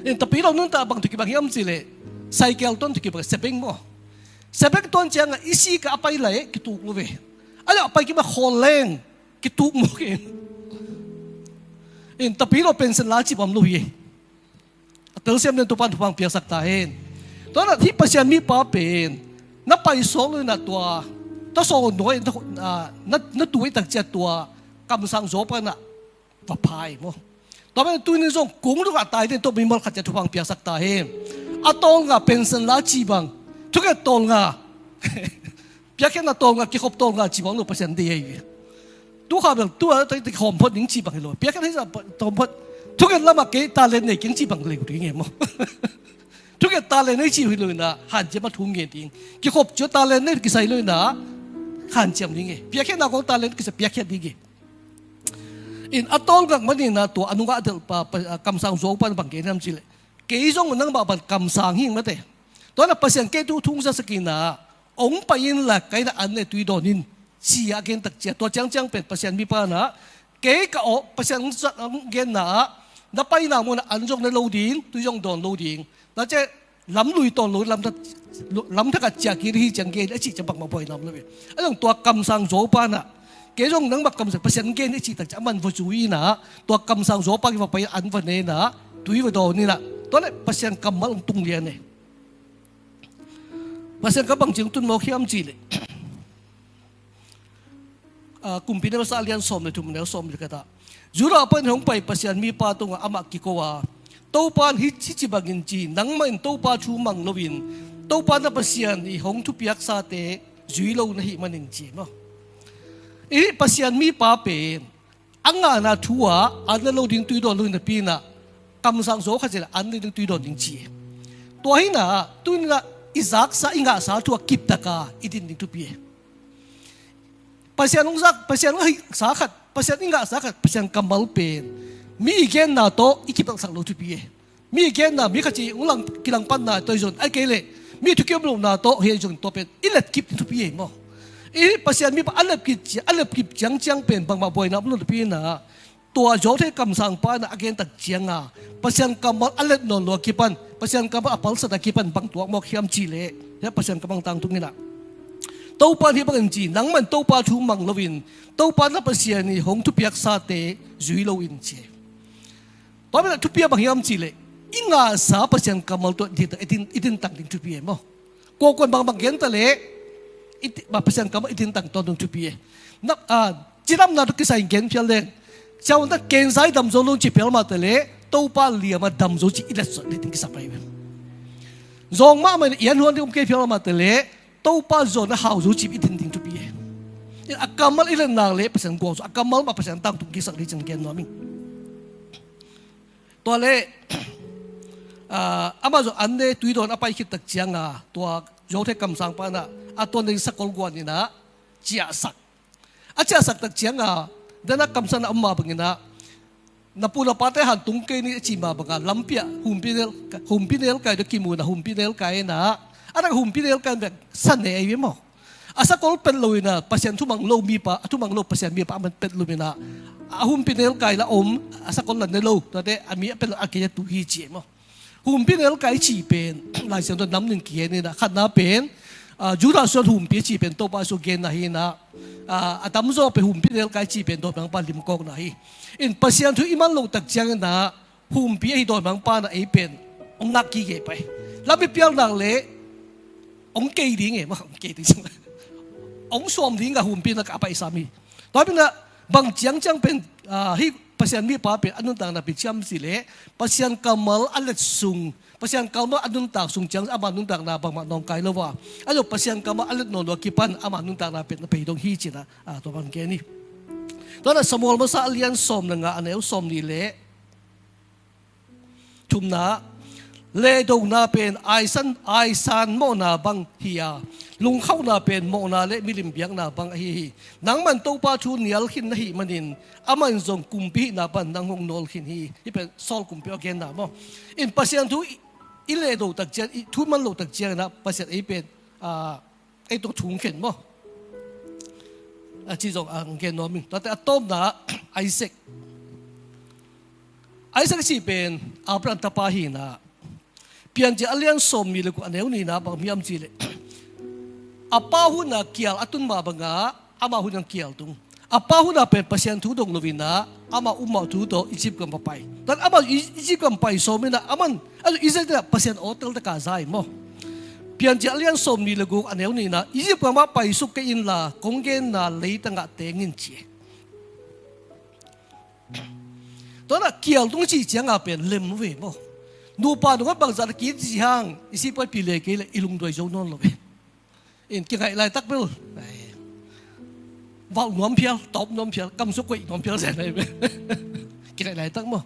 In tapi lo nuntak bang thuki bang hiam ci le cycle tuan thuki bang sebeng maw? Sebeng tuan cianga i sih ka a pai lai kituk lo ve. A le a pai kima khawl leng kituk maw ke. In tapi lo pension la cip om lo hi e. A telsiam den Topan thupha piaksak ta hen. Tua na hih Pasian mipa pen na paisawk lo ina tua tua sawn nuai na, na, na tuai tak ciat tua kamsang zawpa na va phai maw? Tua pen tunin zong kung lungah tai den tua mimal khat ciat thupha piaksak ta hen. A tawlngak pension la ci bang thuket tawlngak piakkhiatna tawlngak kikhop tawlngak ci bang lo Pasian dei ahi ve. Tu kha bel tua ta kikhawm phot ding ci bang hi lo. Piakkhiat hei sa tawm phot thuket lamah kei talent nei keng ci bang leu ding e maw? Thuket talent nei ci hi lo ina hanciam a thu ngen ding. Kikhop cia talent nei kisai lo ina hanciam ding e. Piakkhiatna kong talent kisai piakkhiat ding e. In a tawlngak man ina tua a nungah a delhpa kamsang zawpa na bang gen hiam ci le kei zong nangmah bang kamsang hing mate. Tua na Pasian kei tu thung zasak ina ong pai inla ka ina an le tui dawn in ci a gen tak cia tua ciangciang pen Pasian mipa na kei ka awh Pasian ong genna ah na paina mun ah an zong ne lo ding tui zong dawn lo ding na ce lam lui tawn lo lam thak a ciah kik hi ciang gen a cih ciang bangmah buai nam lo ve. A zong tua kamsang zawpa na kei zong nangmah kamsang Pasian gen a cih tak ciang a man va zui ina tua kamsang zawpa kiva pai an va ne ina tui va dawn ina tua le Pasian kammal ong tung lian e. Pasian ka bang ciang tun mawk hiam cih leh kumpi neu sa lian sawm le thum neu sawm le khat ah Judah pan hong pai Pasian mipa tungah amah kiko a Topa in hih ci bangin ci nangmah in Topa thu mang loin Topa na Pasian i hong thupiaksate zui lo na hih manin ci maw? I Pasian mipa pen a ngahna thu ah an le lo ding tui dawn lo in a pi inah kamsang zaw khat ciah an le ding tui dawn ding ci. Tua hi inah tu inah i zaksa i ngahsa thu ah kiptaka i din ding thupi e. Pasian hong zak Pasian hong hihsa khat Pasian i ngahsa khat Pasian kammal pen mi i genna tawh i kipelhsak lo thupi e. Mi i genna mi khat ci hong lang kilangpanna tawh i zon ai kei leh mi thukiam lohna tawh hei zon tua pen i letkip ding thupi e maw? I Pasian mi a lepkip ciang a lepkip ciangciang pen bangmah buaina om lo thupi inah tua zawhthei kamsangpa inah a gentak cianga Pasian kammal a let nawn lo a kipan Pasian kammal a palsat a kipan bang tuak mawk hiam cihleh hiah Pasian kammal tangtung inah Topa in hih bangin ci, nangman Topa thu mang loin, Topa na Pasian i hong thupiaksate zui lo in ci. Tua bangin a thupiak bang hiam cih leh, i ngahsa Pasian kammal tawh i din, i din, i dintang ding thupi e maw. Kuakuan bangbang gen ta leh, i ti-, ma Pasian kammal i dintang tawntung thupi e. Na, a, cidamna tawh kisai in gen phial leng, siavuan tawh kenzai dam zo lo ci phial mah ta leh, Topa liama dam zo ci i let zawh ding kisam ahi ve. Zawng mahmah in i an huan ding om kei phial mah ta leh, Topa zawn a hau zo cih i din ding thupi e. A kammal i let nak leh Pasian guang zo, a kammal mah Pasian tangtung kiksak ding cih gen nuam ing. Tua leh, ah, amah zong an ne tui dawn a pai khit tak ciangin, tua Zothei kamsang pa in a tuan ding sakol guan in a ciahsak. A ciahsak tak ciangin, dan a kamsan a om mah bangin a, na pu na pate han tung kei ni a ci mah bangin a, lampi ah humpi nel, humpi nel kai tawh kimu in a humpi nel kai in a, a dang humpi nel kai in bek sa ne ahi ve maw. A sakol pet lo in a, Pasian thu mang lo mipa, a thu mang lo Pasian mipa a man pet lo in a, a humpi nel kai la om, a sakol la ne lo, tuate a mi a pet lo a kei a tu hi ci e maw. Humpi nel kai cih pen, Lai Siangtho nam nih kigen in a, khatna pen, ah, Judah suan humpi cih pen Topa Jesu genna hi in a, ah, a tamzaw pen humpi nel kai cih pen dawimangpa limkawkna hi. In Pasian thu i man loh tak ciangin a, humpi ahi dawimangpa in a ei pen hong ngak kik e pai. Lam i pial nak leh hong kei ding e maw, hong kei ding. Hong suam ding a humpi in a ka paisam hi. Tua pen a bang ciangciang pen, ah, hih Pasian mipa pen a nuntakna pen ciam cih leh, Pasian kammal a let sung, Pasian kammal a nuntak sung ciang ama nuntakna bangmah nawngkai lo a, a lo Pasian kammal a let nawn lo a kipan ama nuntakna pen a pei dong hi ci in a, ah, tua bang gen hi. Tua in a Samuel masa a lian sawm le nga a neu sawm nih leh thumna, lehdona pen aisan, aisan mawhna bang hi a, lungkhauhna pen mawhna le milim biakna bang ahi hi. Nangman Topa thu nial khin na hih manin, aman zong kumpi hihna pan nang hong nawl khin hi. Hih pen Saul kumpi a genna maw. In Pasian thu i, i lehdo tak ciang, i thu man lo tak ciangin a Pasian ei pen, ah, ei tawh thu hong khen maw. A ci zong a hong gen nuam ing. Tuate a tawpna Isaac. Isaac cih pen Abraham tapa hi in a, Piancil a lian sawm nih le guk a neu nih in a bang hiam cih leh, a pa hun a kial a tun mah bangin a, ama hun a kial tung. A pa hun a pen Pasian thu dong lo in a, ama upmawh thu tawh Egypt gam a pai. Tua in ama I-, Egypt gam pai sawm in a, aman, a Israel in a Pasian awtel tak a za hi maw. Piancil a lian sawm nih le guk a neu nih in a, Egypt gam ah paisuk kei inla, kong genna leitang ah teng in ci. Tua in a kial tung cih ciangin pen lem ve maw. Nupa dong a bangzah na ki ci hang, i sihpaipi le kei leh i lungduai zo nawn lo ve. In kingaih laitak bel, ai, valh nuam phial, tawp nuam phial, kamsuk koih nuam phial zen ahi bel. Kingaih laitak maw.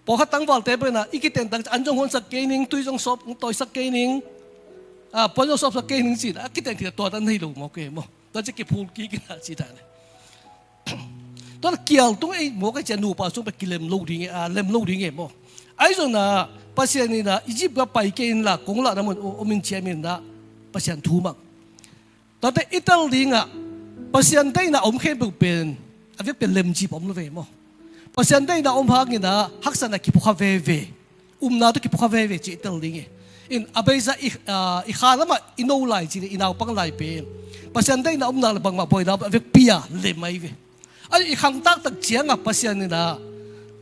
Pawlkhat tangvalte bel in a, i kiten tak an zong huansak kei ning, tui zong sawp, tawisak kei ning, a, puan zong sawpsak kei ning ci in a, a kiten khin a tua dan nei lo maw kei maw. Tua ci kiphul kik in a ci dan. Tua kial tung ei maw ka cia nupa sung pen kilem lo ding e, a, lem lo ding e maw. Ahi zongin a Pasian in a Egypt gam pai kei inla kong lahna mun om in ciam in a Pasian thu mang. Tuate i tel ding a Pasian deihna om khempeuh pen a vek pen lemcip om lo ve maw. Pasian deihna om hangin a haksatna kiphukha veve. Upna tawh kiphukha veve cih i tel ding e. In a beisa i, a, i kha lamah i no lai cih leh i naupang lai pen Pasian deihna om nak leh bangmah buaina a vekpi a lem ahi ve. A i khangtak tak ciangin Pasian in a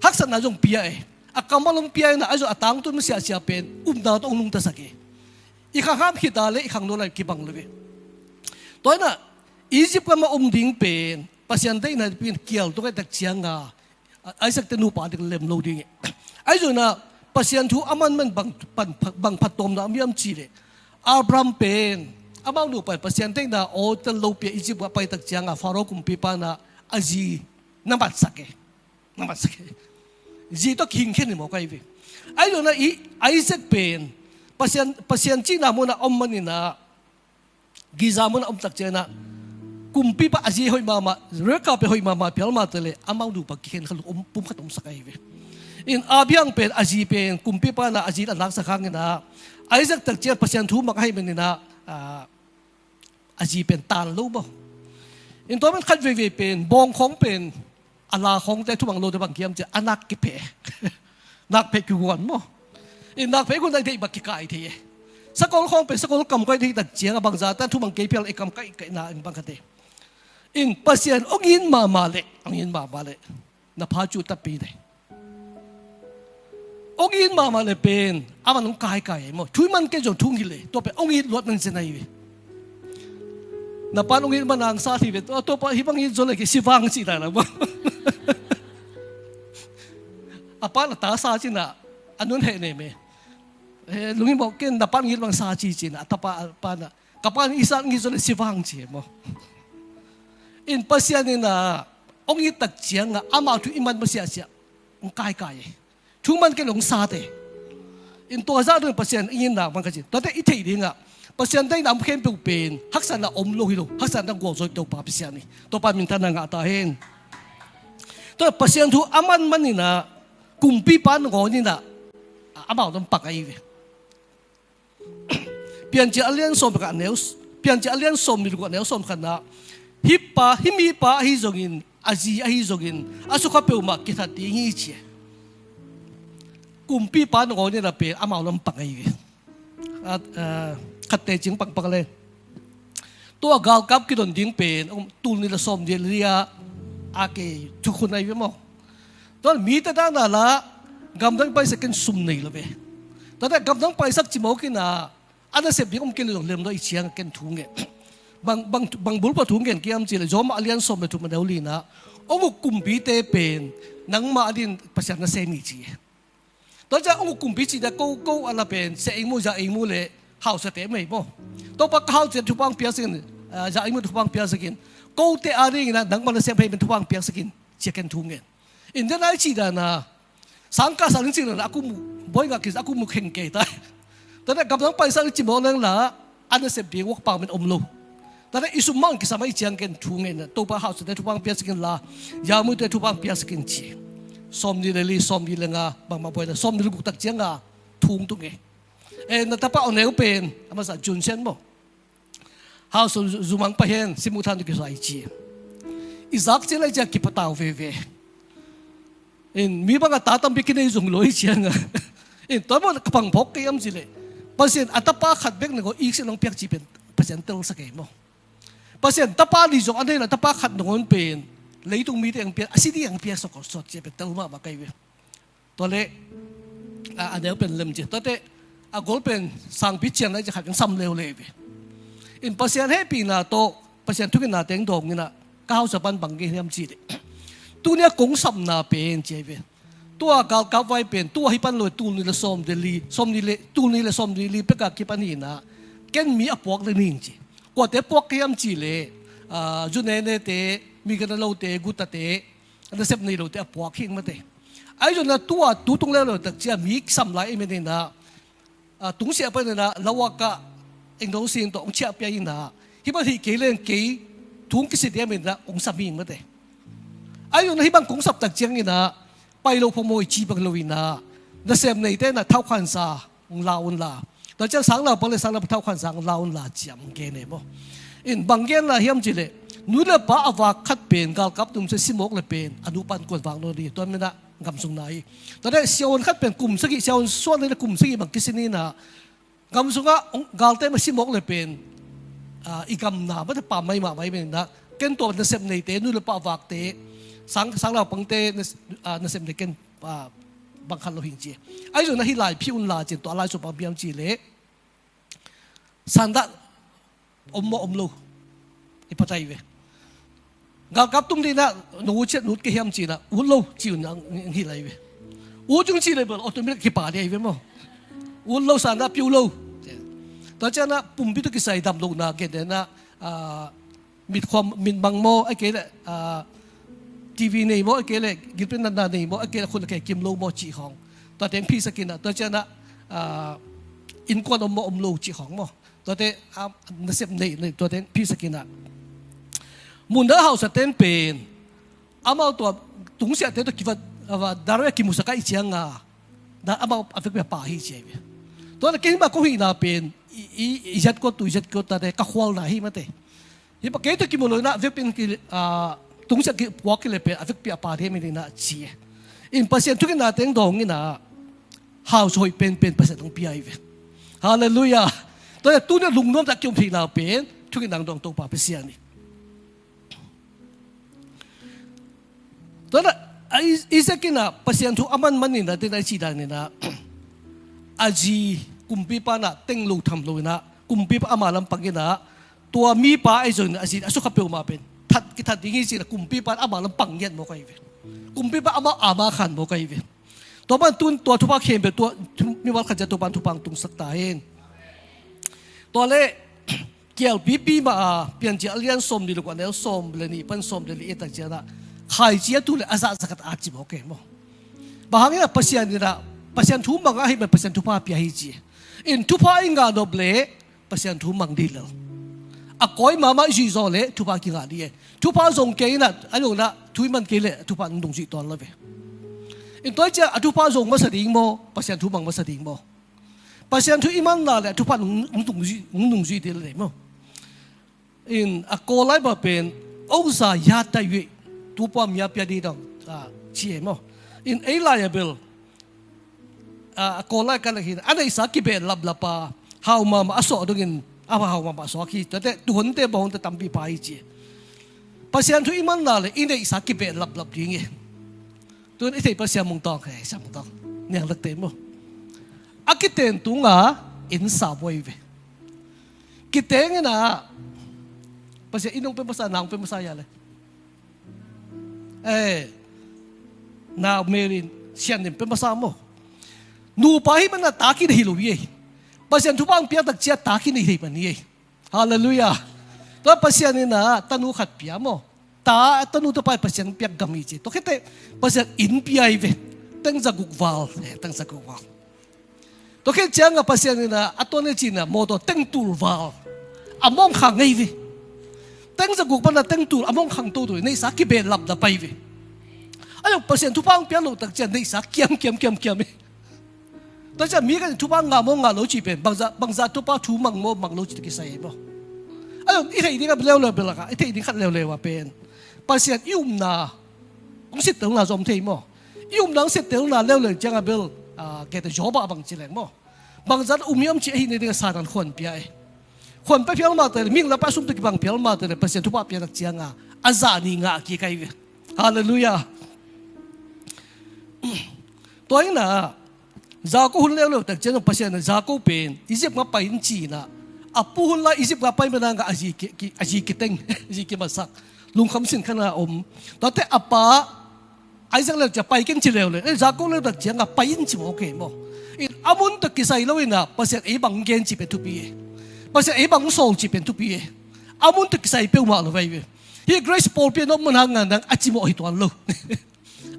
haksatna zong pia e. A kammal hong pia in a, a zong a tangtun siahsiah pen upna tawh hong nungtasak e. I khang ham khit a leh i khangno lai kibang lo ve. Tua in a Egypt gam ah om ding pen Pasian deihna pen kial tung ahih tak ciangin a Isaac te nupa ding lem lo ding e. Ahi zongin a Pasian thu a manman bang, bang, bang phattuamna om hiam cih leh, Abraham pen amau nupa in Pasian deihna awtel lopi a Egypt gam a pai tak ciangin a Pharaoh kumpipa in a a zi na matsak e. Na matsak e. Zi tawh kihing khen hi maw ka hi ve. Ahi zongin a i Isaac pen Pasian, Pasian cihna mun a om manin a Giza mun a om tak ciangin a kumpipa a zi hoih mahmah, Rebekah pen hoih mahmah phial mah ta leh amau nupa kikhen kha lo om, pumkhat omsak ahi ve. In Abraham pen a zi pen kumpipa in a a zi a laksak hangin a Isaac tak ciang Pasian thu mang ahih manin a, a, a zi pen tan lo maw. In tua man khat veivei pen bawngkhawng pen a la khawngte thumang lote bang kiam ciah a nak kipheh. Nak pheh kiguan maw. In nak pheh gun a deih bang kikai thei e. Sakol khawng pen sakol kam kaih ding hi tak ciang a, bangzah tan thumang kei phial i kam kaih kaihna in bang kha te. In Pasian hong it mahmah leh, hong it mahmah leh na pha cu tappih ding. Hong it mahmah leh pen aman hong kaikai ahi maw. Thu i man kei zong thu hong hilh leh tua pen hong it luat nancian ahi ve. Na pan hong it man ang sa hi ve. Tua, tua pa hih bang it zaw leh kei si vang ci lai la maw. A pan a ta sa cin ah a nun heh nem e. Eh, lunghimawh ken, na pan hong it bang sa ci cin ah a tapa a pan ah, ka pan i sa hong it zaw leh si vang ci e maw. In Pasian in ah hong it tak ciang ah amau thu i man masiahsiah hong kaikai e. Thu man kei leh hong sa te. In tua zah dong Pasian i ngin nak man kha cin. Tuate i theih ding ah Pasian deihna om khempeuh pen haksatna om lo hi lo, haksatna gualzo hi Topa Pasian hi. Topa minthanna ngah ta hen. Tua Pasian thu a man man in ah kumpipa nangawn in ah amau lam pang ahi ve. Piancil a lian sawm khat a neu, Piancil a lian sawm nih le guk a neu sawm khatna, hih pa, hih mipa ahi zongin, a zi ahi zongin a sukha peuhmah kithat ding hi ci e. Kumpipa nangawn in ah pen amau lam pang ahi ve. Khatte cing pangpang le. Tua galkap kidon ding pen tul nih le sawm nih le li ah a kei thukhun ahi ve maw. Tua mite dahna la gamdang paisak ken sum nei lo ve. Tuate gamdang paisak ci mawk in ah a nasep ding om kei leh zong lem lo i ciang ken thu ngen. Bang, bang, bang bulphuh thu ngen kiam ci leh Rom a lian sawm le thum a neu li na, hong uk kumpite pen nangmah ading Pasian nasem hi ci e. Tua ciang hong uk kumpi cih dah ko, ko a la pen sia ei mu, za ei mu le hausate mei maw. Topa ka hausate thupha hong piaksak in, za ei mu thupha hong piaksak in. Kote adingin ah nangmah nasem hei pen thupha hong piaksak in ci a ken thu ngen. In den ai cih dan a sangkah sang ding cih dan a kum uh, bawi ngah kis a kum uh kheng kei ta. Tua dah gamdang paisak ding ci mawk leng la a nasep ding wakpang men om lo. Tua dah i sum mah kisam a i ciang ken thu ngen a, Topa hausate thupha hong piaksak in la, za ei mute thupha hong piaksak in ci. Sawm nih le li, sawm nih le nga, bangmah buai na, sawm nih le guk tak ciang a thu hong tung e. Eh, na tapa a neu pen a masa Jun Sian maw. Hau sung zumang pa hen, simu than tu kisai ci. I zak ci lai ciang kipatau veve. In mi bang a ta tampi kinei zong lo i ciang a. In tua maw ka pang phawk kei am ci leh Pasian a tapa khat bek nangawn i sin hong piak ci pen Pasian telsak kei maw. Pasian tapa nih zong a nei la tapa khat nangawn pen leitung mite hong piak, a si ding hong piak sawt sawt ci pen tel mahmah kei ve. Tua leh a, a neu pen lem ci. Tuate a gol pen sangpi cian lai ci khat in sam leuleu ve. In Pasian hehpihna tawh Pasian thungetna teng dawng in ah ka hausa pan bang gen hiam ci leh, tuni a kong sapna pen ci ahi ve. Tua galkap vai pen tua hi pan lo, tul nih le sawm le li, sawm nih le, tul nih le sawm nih le li pek a kipan hi in ah ken mi a puak le ning ci. Kuate puak hiam ci leh, zu nenete, mi gana lote, gutate, nasep nei lote a puak hi ing mate. Ahi zongin ah tua tu tung leuleu tak ciang mi kisam lai i men in ah, tungsiah pan in ah lawak ah engdong sin tawh hong ciah pia in ah, hih bang hih kei leng kei thung kisi diam in ah hong sam hi ing mate. Ahi zongin ah hih bang kong sap tak ciangin ah pai lo phamawh i ci bang lo in ah nasem neite in ah thaukhansa hong la un la. Tua ciang sangnaupang le sangnaupang thaukhansa hong la un la ci a hong gen e maw. In bang gen lai hiam ci leh, nu le pa a vak khat pen galkap tum ciang si mawk leh pen a nu pan kuan vak nawn ding hi. Tua men ah gamsung na hi. Tua dah siavuan khat pen kum sagih, siavuan suan le kum sagih bang kisin in ah gamsung ah galte mah si mawk leh pen i gamna mah te pam mai mah mai men in ah ken tua nasep neite, nu le pa a vakte, sang, sangnaupangte nasep nei ken bang khat lo hi ing ci. Ahi zongin ah hih lai phi un la ci in tua lai sung bang piam ci leh sandah om maw om lo i phat ahi ve. Galkap tum ding in ah nong ut ciat nut kei hiam ci in ah ut lo ci un hong hilh ahi ve. Ut zong ci leh bel automatic kipa ding ahi ve maw. Ut lo sandah pio lo. Tua ciang ah pumpi tawh kisai dam lohna gen in ah, mitkhua mitmang maw, ahih kei leh TV nei maw, ahih kei leh gilpi natna nei maw, ahih kei leh khut le khe kim lo maw cih khawng tua teng phisak in ah, tua ciang ah innkuan om maw om lo cih khawng maw, tuate nasep nei, nei tua teng phisak in ah, mundang hausate in pen amau tua tungsiahte tawh kivat, direct kimusak a i ciang a, amau a vekpi a pa hi ci ahi ve. Tua na kei mah kong hihna pen i, i, i zat kua tu i zat kua tate ka khualna hi mate. Hih pa kei tawh kimu lo in ah vekpi in tungsiah kipuak kei leh pen a vekpi a pa ding hi men in ah ci e. In Pasian thungetna teng dawng in ah hausa hoih penpen Pasian hong pia hi ve. Halleluiah. Tua hi a, tuni a lungnuam tak kiom theihna pen thungetna hong dawng Topa Pasian hi. Tua hi a, Isaac in a Pasian thu a man man in a, tua hi a, i cih dan in a, a zi kumpipa in a teng lo tham lo in a, kumpipa ama lam pang in a, tua mipa ahi zongin a zi a sukha peuhmah pen that, kithat ding hi ci-in a kumpipa in ama lam pang ngiat mawk ahi ve. Kumpipa amah ama khan mawk ahi ve. Tua pan tun tua thupha khempeuh tua mimal khat ciat Topa in thupha hong tungsak ta hen. Tua leh kialpipi mah a Piancil a lian sawmnih le guk a neu sawm le nih pan sawm le li et tak ciangin a khaici a tu leh a zah zakhat a ci mawk e maw. Bang hangin a Pasian in a Pasian thu mang ahih man Pasian thupha pia hi ci. In thupha i ngah nop leh Pasian thu mang ding lel. A kawi mahmah i zuih zawh leh thupha kingah ding e. Thupha zong kei in a, a zong in a thu i man kei leh thupha nong zuih tuan lo ve. In tua hi ciang a thupha zong masa ding maw, Pasian thu mang masa ding maw? Pasian thu i man na leh a thupha nong, nong, nong zuih, nong zuih ding lel maw? In a Kawl lai bang pen, โอกาสอย่าได้ weh, ตัวความอย่าเปลี่ยนดีดอง, a, ci e maw? In ei lai a bel, a, a Kawl lai ka lak hi a, a neihsa kibehlap lap a, hau mahmah a suah dongin, a hau mahmah a suak hi, tua teh tuhunte bawngte tampi pha hi ci. Pasian thu i man na leh i neihsa kibehlap lap ding e. Tun i theih Pasian mung tawng, he, Siam mung tawng. Niang lak te maw. A kiten tunga in sa buai ve. Kiteng in a Pasian in hong pe masa, nang pe masa ya le. Eh, na merin sian nin pe masa maw. Nupa hi man a ta kinei hi lo hi ei. Pasian thupha hong piak tak ciang ta kinei hi man hi ei. Halleluiah. Tua Pasian in a tanu khat pia maw. Ta, tanu tapa Pasian piak gam hi ci. Tua khit teh Pasian in pia hi ve. Teng za guk val. Eh, teng za guk val. Tua khit ciang a Pasian in a, a tuan e ci-in a mawtaw teng tul val. A mawng khang ngei ve. Teng za guk pan a teng tul a mawng khang toto, neihsa kibehlap na pai ve. A zong Pasian thupha hong piak loh tak ciang neihsa kiam, kiam, kiam, kiam e. Tua ciang mi khat in thupha ngah maw ngah lo cih pen, bangzah, bangzah thupha thu mang maw mang lo cih tawh kisai hi maw. A zong i theih ding a leuleu belak a, i theih ding khat leuleu a pen Pasian i upna hong sittelna zong om thei maw. I upna hong sittelna leuleu ciang a bel, a, kei teh Job a bang ci leng maw. Bangzah um hiam cih ahih nading a Satan khuan pia e. Khuan pia phial mah teh, mihing lampi a sum tawh kibang phial mah teh, Pasian thupha pia tak ciang a, a zah nih ngah kik ahi ve. Halleluiah. Tua hi a, Jakob hun leuleu tak ciang Pasian in Jakob pen Egypt gam pai in ci-in a, a pu hun lai Egypt gam pai man a ngah a zi ki, ki, a zi kiteng, zi kimasak, lungkham sin khan a om. Tua teh a pa Isaac leuleu ciang pai keng ci leuleu, eh, Jakob leuleu tak ciang a pai in ci mawk e maw. In a mun tawh kisai lo in a Pasian ei bang gen cih pen thupi e. Pasian ei bang sawl cih pen thupi e. A mun tawh kisai peuhmah lo vai ve. Hih Grace pawlpi a na om man hang a nang a cimawh hi tuan lo.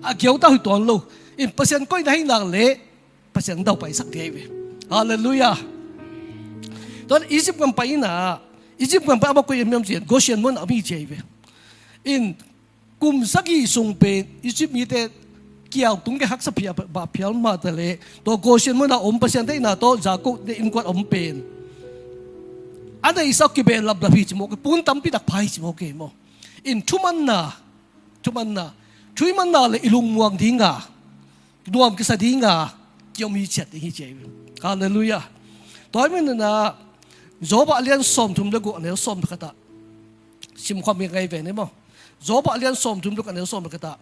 A giautau hi tuan lo. In Pasian koihna hi nak leh Pasian dau paisak thei ve. Halleluiah. Tua Egypt gam pai in a, Egypt gam pai a mah koi hiam hiam ci, Goshen mun a om hi ci ahi ve. In kum sagih sung pen Egypt mite kiau tung kei haksa phial, bah phial mah teh leh tua Goshen mun a om Pasian deihna tawh Jakob deih innkuan om pen a neihsa kibehlap lap hi ci mawk e, pun tampi tak pha hi ci mawk e maw. In thumanna, thumanna, thu i manna leh i lungmuang ding a, nuam kisa ding a, kiom hi ciat ding hi ci ahi ve. Halleluiah. Tua hi man in a, Job a lian sawmthum le guk a neu sawm le khat ah simkhuam hi ngai ve ni maw. Job a lian sawmthum le guk a neu sawm le khat ah,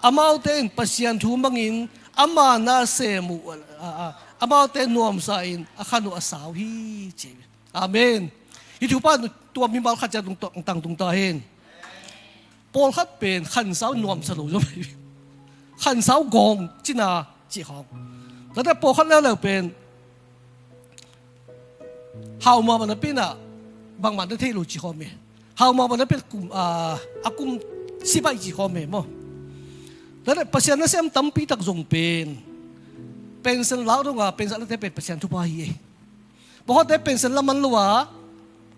amaute in Pasian thu mangin ama nasem uh, a, a, amaute nuamsa in a khan uh a sau hi ci ahi ve. Amen. Hih thupha tua mimal khat ciat tung, tang tung ta hen. Pawlkhat pen khansau nuamsa lo zom hi. Khansau gawng cina cih khawng. Tua teh pawlkhat leuleu pen hau mahmah napi in a bangmah na thei lo cih khawng hi. Hau mahmah napi in kum, a, a kum sibai cih khawng hi maw. Tua teh Pasian nasem tampi tak zong pen pension la dong a, pension late pen Pasian thupha hi e. Pawlkhatte pension la man lo a,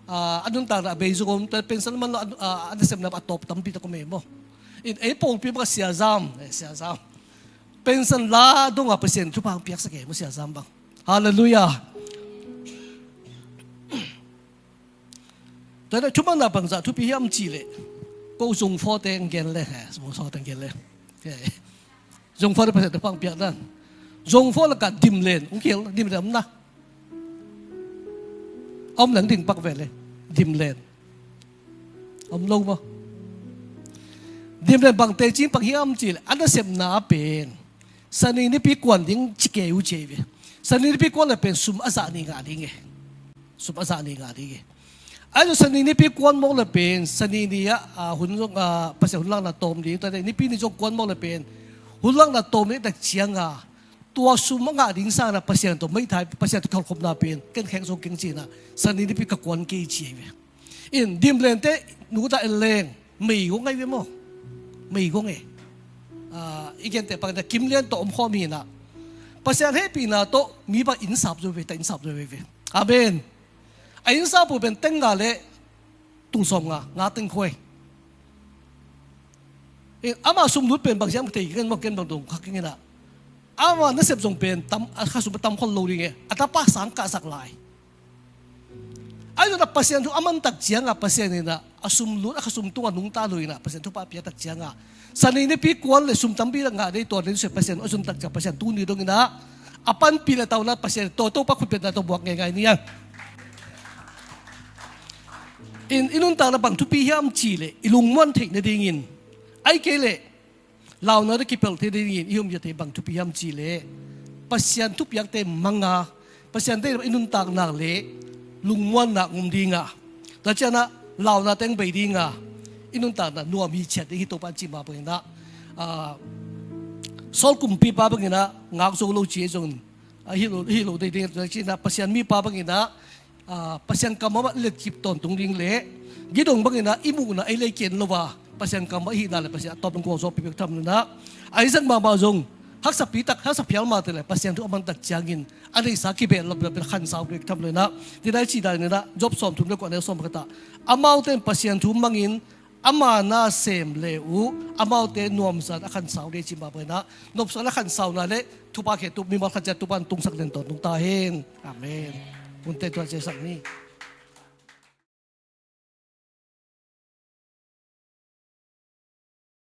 a, a nuntakna a bei zong om, tua pension la man lo a, a, a nasemna a tawp tampi tak om e maw. In ei pawlpi bang a Sia Zam, eh, Sia Zam. Pension la dong a Pasian thupha hong piaksak e maw Sia Zam bang. Halleluiah. Tua hi a thumanna bangzah thupi hiam cih leh, ko zungfawte hong gen le, eh, zungfawte hong gen le. Eh. Zungfawte Pasian thupha hong piak dan. Zungfaw lakah dimlen, hong kihel, dimlen om na. Om nang ding pak ve le. Dimlen. Om lo maw? Dimlen bang teci pang hiam cih leh a nasepna pen Sani nipi kuan ding ci kei uh ci ei ve. Sani nipi kuan le pen sum a zah ni ngah ding e. Sum a zah ni ngah ding e. Ahi zong Sani nipi kuan mawk le pen Sani ni ah, ah, hun zong, ah, Pasian hun lakna tawm ding, tua nipi ni zong kuan mawk le pen hun lakna tawm ding tak cianga tua sum a ngah ding sangin ah Pasian tawh meithai, Pasian tawh kiholhkhopna pen ken khek zong keng cinah Sani nipi ka kuan kei ci ei ve. In Dimlen te nu ta en leng mei gong ai ve maw? Mei gong e. Ah, i gente pang ta Kim Lian tawh om khawm hinah Pasian hehpihna tawh mi bang innsap zo ve, ta innsap zo ve ve. Amen. A innsap uh pen teng nga le tul sawm nga, nga teng khuai. In ama sum lut pen bang siam thei keng maw, ken bang dong khak keng inah. Ama nasep zong pen tam, a kha sum tam khol lo ding e. A tapa sang kahsak lai. Ahi zongin ah Pasian thu a man tak cianga Pasian inah a sum lut a kha sum tungah nungta lo inah Pasian thupha pia tak cianga Sani nipi kuan le sum tampi ngah dei tua dei se Pasian a zon tak ciang Pasian tuni dong inah a panpih le tauna Pasian tawh Topa khutpetna tawh buak ngeingai ni a. In i nuntakna bang thupi hiam cih leh i lungmuan theih nadingin, ahih kei leh launa te kipelh thei dingin i humzia thei bang thupi hiam cih leh Pasian thupiakte manga Pasian te i nuntak nak leh lungmuan nak ngum dinga, tua cianah launa teng bei dinga i nuntakna nuam hi ciat ding hi. Topa cih mah banginah, ah, Saul kumpipa banginah ngak zo lo ci ei zongin, ah, hi lo, hi lo dei ding tua cianah Pasian mipa banginah ah, Pasian kammal ah i letkip tawntung ding le Gideon banginah i muhna ei lei ken lo a Pasian kammal i hihna le Pasian a tawp dong gualzawhpih bek tham lo inah Isaac mahmah zong haksapi tak, haksa phial mah te le Pasian thu a man tak ciangin a neihsa kibehlap le khansau bek tham lo inah tinai cih dan inah Job sawmthum le kua neu sawm khat ah amaute in Pasian thu mangin ama na sem le uh amaute nuamsa in a khansau dei cih mah banginah nopsa in a khansauna le thupha khe tu mimal khat ciat Topa in tungsak den tawntung ta hen. Amen. Hunte tua ciasak ni.